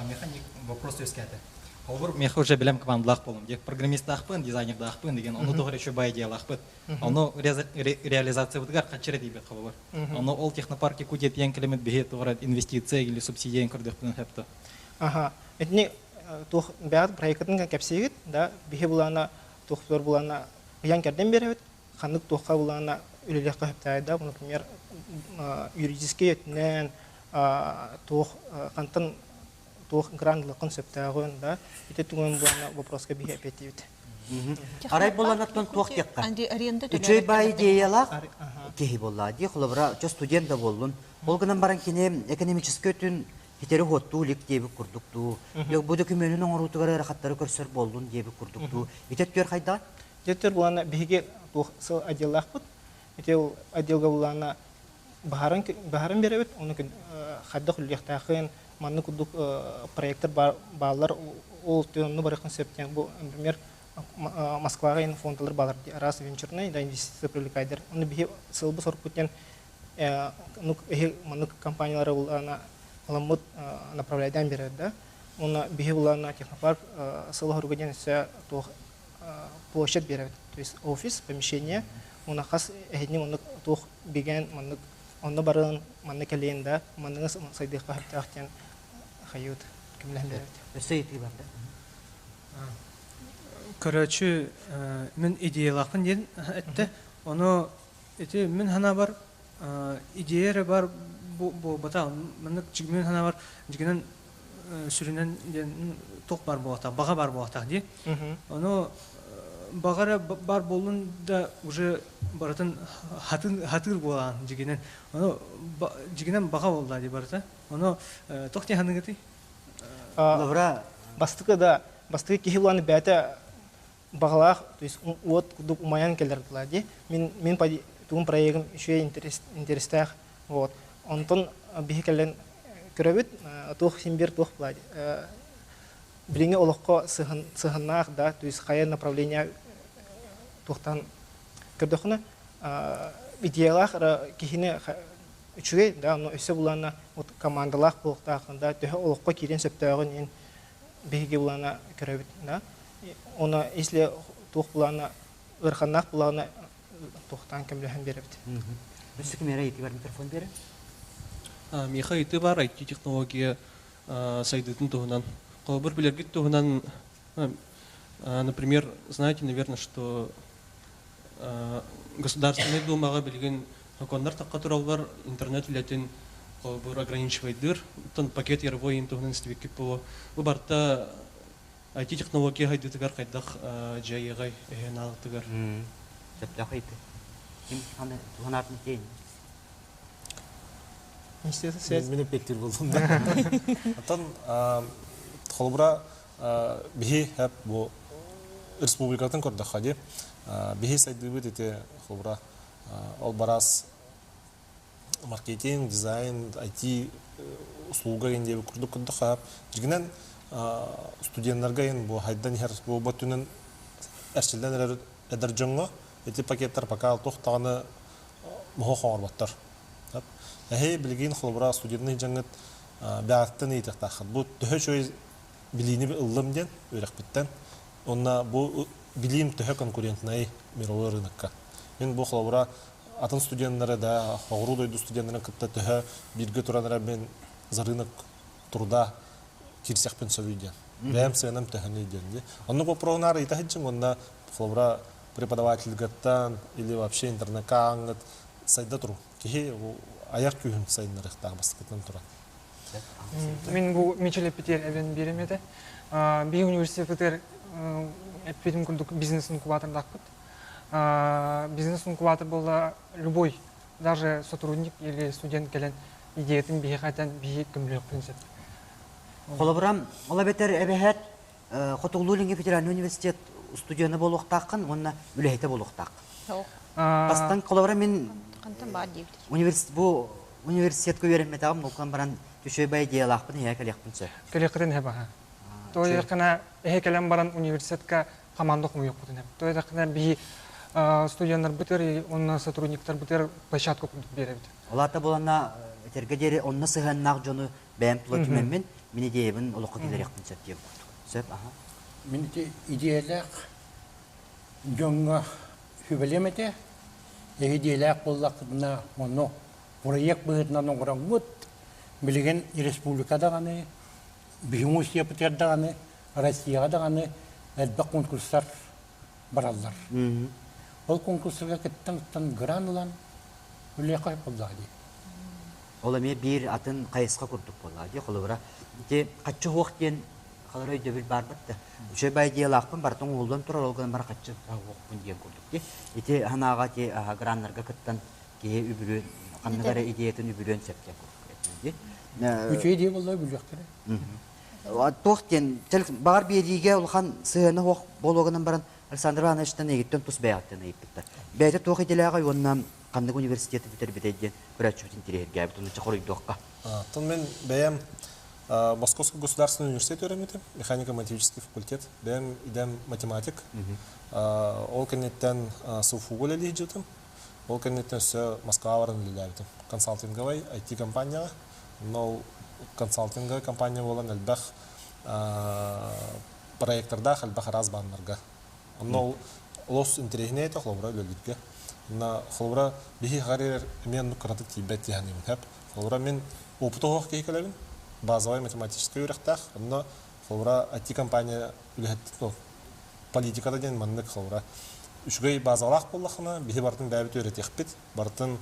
Механик вопрос үөскээтэ. Холобур, меха уже билем командалаах болум. Диэк программистаахпын, дизайнердаахпын деген, ону тоҕо еще бай идеялаахпыт. Ону реализациябытыгар хаччы дейбит холобур. Ону ол технопарк Якутия тиэн кэлэмит биһи тоҕо инвестиция или субсидия көрдөхпүнэн хөптө. Аха. Итини туох бэйэт проектын кэпсиигит, да, биһи булаана туохтор булаана ыйан кэрдэн биэрэбит, ханнык туохха булаана үлэлиэххэ сөптөөх, например, юридический өттүнэн туох хантан туох грант ылыаххын сөптөөҕүн, да, ити тугун булаана вопроска биһи эппиэттиибит. Арай буланаттан туох диэххэ? Үчүгэй баай идеялаах киһи буолла. Дии холобура, чо студент да буоллун. Ол гынан баран кини экономическай өттүн хитэри хуоттуу илик диэбит курдук дуу. Бу документын оҥоруутугар ыарахаттары көрсөр буоллун диэбит курдук дуу. Ити өттүгэр хайдаҕай? Ити өттүгэр булаана биһиги туох сыл отделлаахпыт. Ити отделга булаана баһаран баһаран биэрэбит. Ону хайдах үлэлиэхтээхин, маннык курдук проекттар бааллар, ол онну барыаххын сөп диэн. Бу, например, Москваҕа ин фондалар баалар араас венчурный, да, инвестиция привлекайдар. Ону биһи сылбы сорукпут диэн эһи маннык компаниялары булаана ыламмыт направляйдаан берер да. Уонна биһи булаана технопарк сыл хоруга диэн өссө туох площадь беребит. То есть офис, помещение, уонна хас эһини маннык туох бигээн маннык онно барыан манна кэлиэн да манныгы сайдыахха сөптөөх диэн хайыут көмөлөһөн биэрэбит. Өссө ыйытыы бар да? Көрөөччү мин идеялаахпын диэн эттэ. Ону ити мин санаабар идея эрэ бар буолбатах. Маннык мин санаабар дьигинэн сүрүнэн диэн туох бар буолуохтаах, баҕа бар буолуохтаах дии. Ону баҕа эрэ бар буоллун да уже барытын хатыыр буолаан дьигинэн. Ону дьигинэн баҕа буолла дии барыта. Ону туох дии саныыгытый? Лавра бастакы да бастакы киһи улааны бэйэтэ баҕалаах, то есть уот курдук умайан кэлэр була дии. Мин мин тугум проегым үчүгэй интерестээх вот. Онтон биһи кэлэн көрөбүт, туох син биир туох була билиҥҥи олоххо сыһыннаах да, то есть хайа направление туохтан көрдөхүнэ идеялаах киһини үчүгэй да, но өссө булаана вот командалаах буолуохтаах да, төһө олоххо киириэн сөптөөҕүн иһин биһиги булаана көрөбүт да. Оны если туох булаана ыараханнаах булаана туохтаан көмөлөһөн биэрэбит. Өссө ким эрэ ыйытыы бар микрофон биэрэ? Миэхэ ыйытыы бар IT-технология сайдыытын туһунан. Холобур, билэргит туһунан, например, знаете, наверное, что Государственнай Думаҕа билигин сокуоннар тахха тураллар, интернет үлэтин холобур ограничивайдыыр, оттон пакет яровой иин туһунан истибиккит буолуо. Бу барыта IT-технология сайдыытыгар хайдах дьайыаҕай эһэн аалытыгар? Сөптөөх ыйытыы. Ким туһанаатын тиэйин? Министерство Мин эппиэттиир буоллум да. Оттон холобура биһи хэп бу республикатын көрдөххө дии биһи сайдыыбыт ити холобура ол барас маркетинг, дизайн, IT услуга диэн диэбит курдук көрдөххө дьигинэн студеннарга ин бу хайдан иһэр буолбат түнэн эрчиллэн эрэр эдэр дьоҥҥо ити пакеттар пока туох даҕаны моһох оҥорботтор. Эһи билигин холобура студентный дьаҥҥыт бэҕэттэн ыйытыахтааххыт. Бу төһө үчүгэй билиини ыллым диэн үөрэхпиттэн. Уонна бу билиим төһө конкурентнай мировой рынокка. Мин бу холобура атын студеннары да, оҕуруу дойду студеннарын кытта төһө бииргэ туран эрэ мин за рынок труда киирсэхпин сөбүй диэн. Бэйэм сыанам төһөнүй диэн дии. Оннук вопроһунаар ыйыта сылдьыҥ уонна холобура преподавательгыттан или вообще интернекка ааҥҥыт сайда туру. Киһи айар күүһүн сайыннарыахтаах бастакытынан туран. Мин бу Мичел эппитигэр эбэн биэрим этэ. Биһи университетыгар эппитим курдук бизнес-инкубатордаахпыт. Бизнес-инкубатор буолла любой, даже сотрудник или студент кэлэн идеятын биһиэхэ этэн биһи көмөлөһүөхпүтүн сөп. Холобура, ол эбэтэр эбэһээт Хотугулуу-Илиҥҥи федеральнай университет устудьуона буолуохтааххын уонна үлэһитэ буолуохтааххын. Бастан холобура мин бу университетка үөрэммэтэҕим булкан баран үчүгэй идеялаахпын иһэ кэлиэхпин сөп. Кэлиэххитин иһэ баһа. То этэххинэ эһэ кэлэн баран университетка команда хомуйуохпутун эбит. То этэххинэ биһи студеннарбытыгар уонна сотрудниктарбытыгар площадка курдук биэрэбит. Ол аата буоланна этэргэ диэри онно сыһыаннаах дьону бэйэм тула түмэммин, мин идеябын олоххо киллэриэхпин сөп диэн курдук. Сөп, аха. Мин ити идеялаах дьоҥҥо сүбэлиэм этэ. Идеялаах буоллаххытына, ону проект быһыытынан оҥороҥҥут, билигин республика даҕаны, биһиги университеппытыгар даҕаны, Россияҕа даҕаны элбэх конкурстар бараллар. Ол конкурстарга кыттан грант ылан үлэлиэххэ сөп буоллаҕа дии. Ол эмиэ биир атын хайысха курдук буоллаҕа дии. Холобура, ити хаччы суох диэн халара өйдөбүл баарбыт да. Үчүгэй баай идеялаахпын, барытын оҥоһуллан турар, ол гынан баран хаччы суохпун диэн курдук дии. Ити санааҕа ити граннарга кыттан киһи үбүлүөн, ханнык эрэ идеятын үбүлүөн сөп диэн курдук дии. Үчүгэй идея буолла үбүлүөхтэрэ. Туох диэн, баҕар биэриигэ улахан сыһыана суох буолуоҕунан баран Александр Ивановичтан эйигиттэн тус бэйэҕиттэн ыйыппыттар. Бэйэтэ туох идэлээҕий уонна ханнык университеты бүтэрбитэй диэн көрөөччүбүт интириэһиргээбит, онно хоруйдуохха. Оттон мин бэйэм Московский государственный университет үөрэммитим, механико-математический факультет. Бэйэм идэм математик. Ол кэнниттэн СУФУ-га үлэлии сылдьыбытым. Ол кэнниттэн өссө Москваҕа баран үлэлээбитим. Консалтинговай IT-компанияҕа. Онно ол консалтинговай компания буолан элбэх проектордаах элбэх араас бааннарга. Онно ол олус интэриэһинэй этэ холобура үлэлииргэ. Онно холобура биһи харыыр эмиэ оннук кыратык тиийбэт дии саныыбын сөп. Холобура мин опыта суох киһи кэлэбин. Базовай математическай үөрэхтээх. Онно холобура IT-компания үлэһит политиката диэн маннык холобура үчүгэй базалаах буоллаххына биһи барытын бэйэбит үөрэтиэхпит, барытын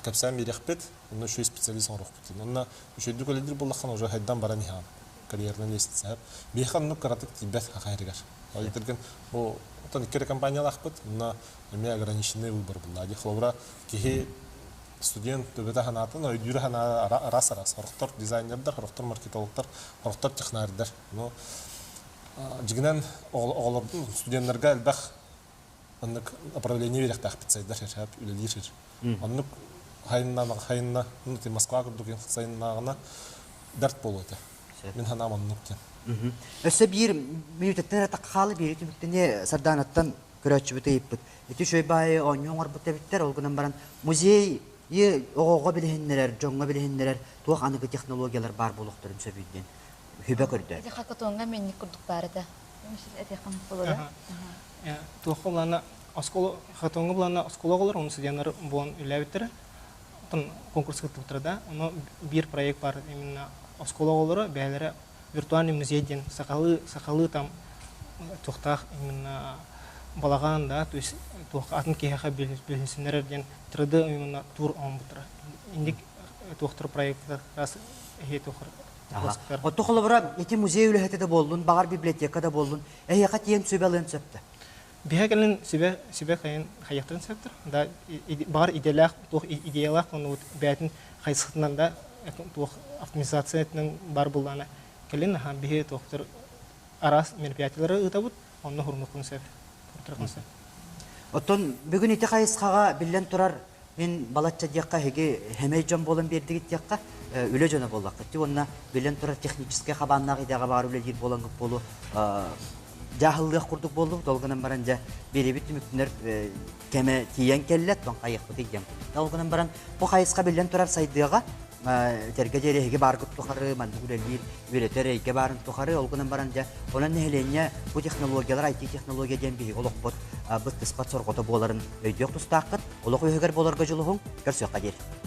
кэпсээн биэриэхпит, онно үчүгэй специалист оҥоруохпут диэн. Онно үчүгэйдик үлэлиир буоллаххына уже хайдан баран иһэҕин. Карьерная лестница. Биһиэхэ оннук кыратык тиийбэт хахайрыгар. Ол итиргин бу оттон икки эрэ компаниялаахпыт, онно эмиэ ограниченный выбор булла. Ди холобура киһи студент төбөтө санаатын, өйдүүрэ санаа араас-араас. Сорохтор дизайнердар, сорохтор маркетологтар, сорохтор технардар. Ну, дьигинэн оҕолорбун студеннарга элбэх оннук направление үөрэхтээхпит сайдар сир үлэлиир сир. Оннук хайынна хайынна ну ти Москва курдук сайыннааҕына бэрт буолуо этэ. Мин санаам оннук диэн. Өссө биир мүнүүтэттэн эрэ хаалы биири түмүктэни Сардаанаттан көрөөччүбүт ыйыппыт. Ити үчүгэй баайы оонньуу оҥорбут эбиттэр, ол гынан баран музей оҕоҕо билиһиннэрэр, дьоҥҥо билиһиннэрэр туох аныгы технологиялар баар буолуохтарын сөбүй диэн хүбэ көрдөөн. Ити хакатоҥҥа менник курдук баар этэ. Этиэххин болора. Туохха булана оскуола хакатоҥҥа булана оскуола оҕолор оны студеннар буолан үлэлээбиттэрэ. Оттон конкурс кыттыбыттара да. Ону биир проект бар именно оскуола оҕолоро бэйэлэрэ виртуальный музей диэн сахалыы сахалыы там туохтаах именно балаҕан да то есть туох атын киһиэхэ билсиннэрэр диэн 3D именно тур оҥорбуттара. Инник туохтар проекттар раз эһиэ туохар Отту холобура ити музей үлэһитэ да буоллун, баҕар библиотека да буоллун, эһиэхэ тиийэн сүбэ ылыан сөп да? Биһэ кэлин сүбэ сүбэ хайын хайыахтарын сөптөр. Да баҕар идэлээх туох идеялаах оннубут бэйэтин хайысхатынан да туох оптимизациятынан бар буллаана кэлин аха биһи туохтар араас мероприятиялары ыытабыт онно хурунуохпун сөп. Хурутарахпын сөп. Оттон бүгүн ити хайысхаҕа биллэн турар мин балачча диэххэ эһиги хэмэй дьон буолан биэрдигит диэххэ үлэ дьоно буоллаххыт уонна биллэн турар техническэй хабааннаах идэҕэ баар үлэлиир буолаҥҥыт буолуо дьаһаллыах курдук буоллубут ол гынан баран дьэ биэрэбит түмүктүнэр кэмэ тиийэн кэллэ тоҥ хайыахпытый диэн ол гынан баран бу хайысха биллэн турар сайдыаҕа этэргэ диэри эһиги бааргыт тухары маннык үлэлиир үөрэтэр эйгэ баарын тухары ол гынан баран дьэ онон нэһилиэнньэ бу технологиялар IT технология диэн биһиги олохпут быттыспат сорҕото буоларын өйдүөх тустааххыт олох үөһүгэр буоларга дьулуһуҥ көрсүөххэ диэри.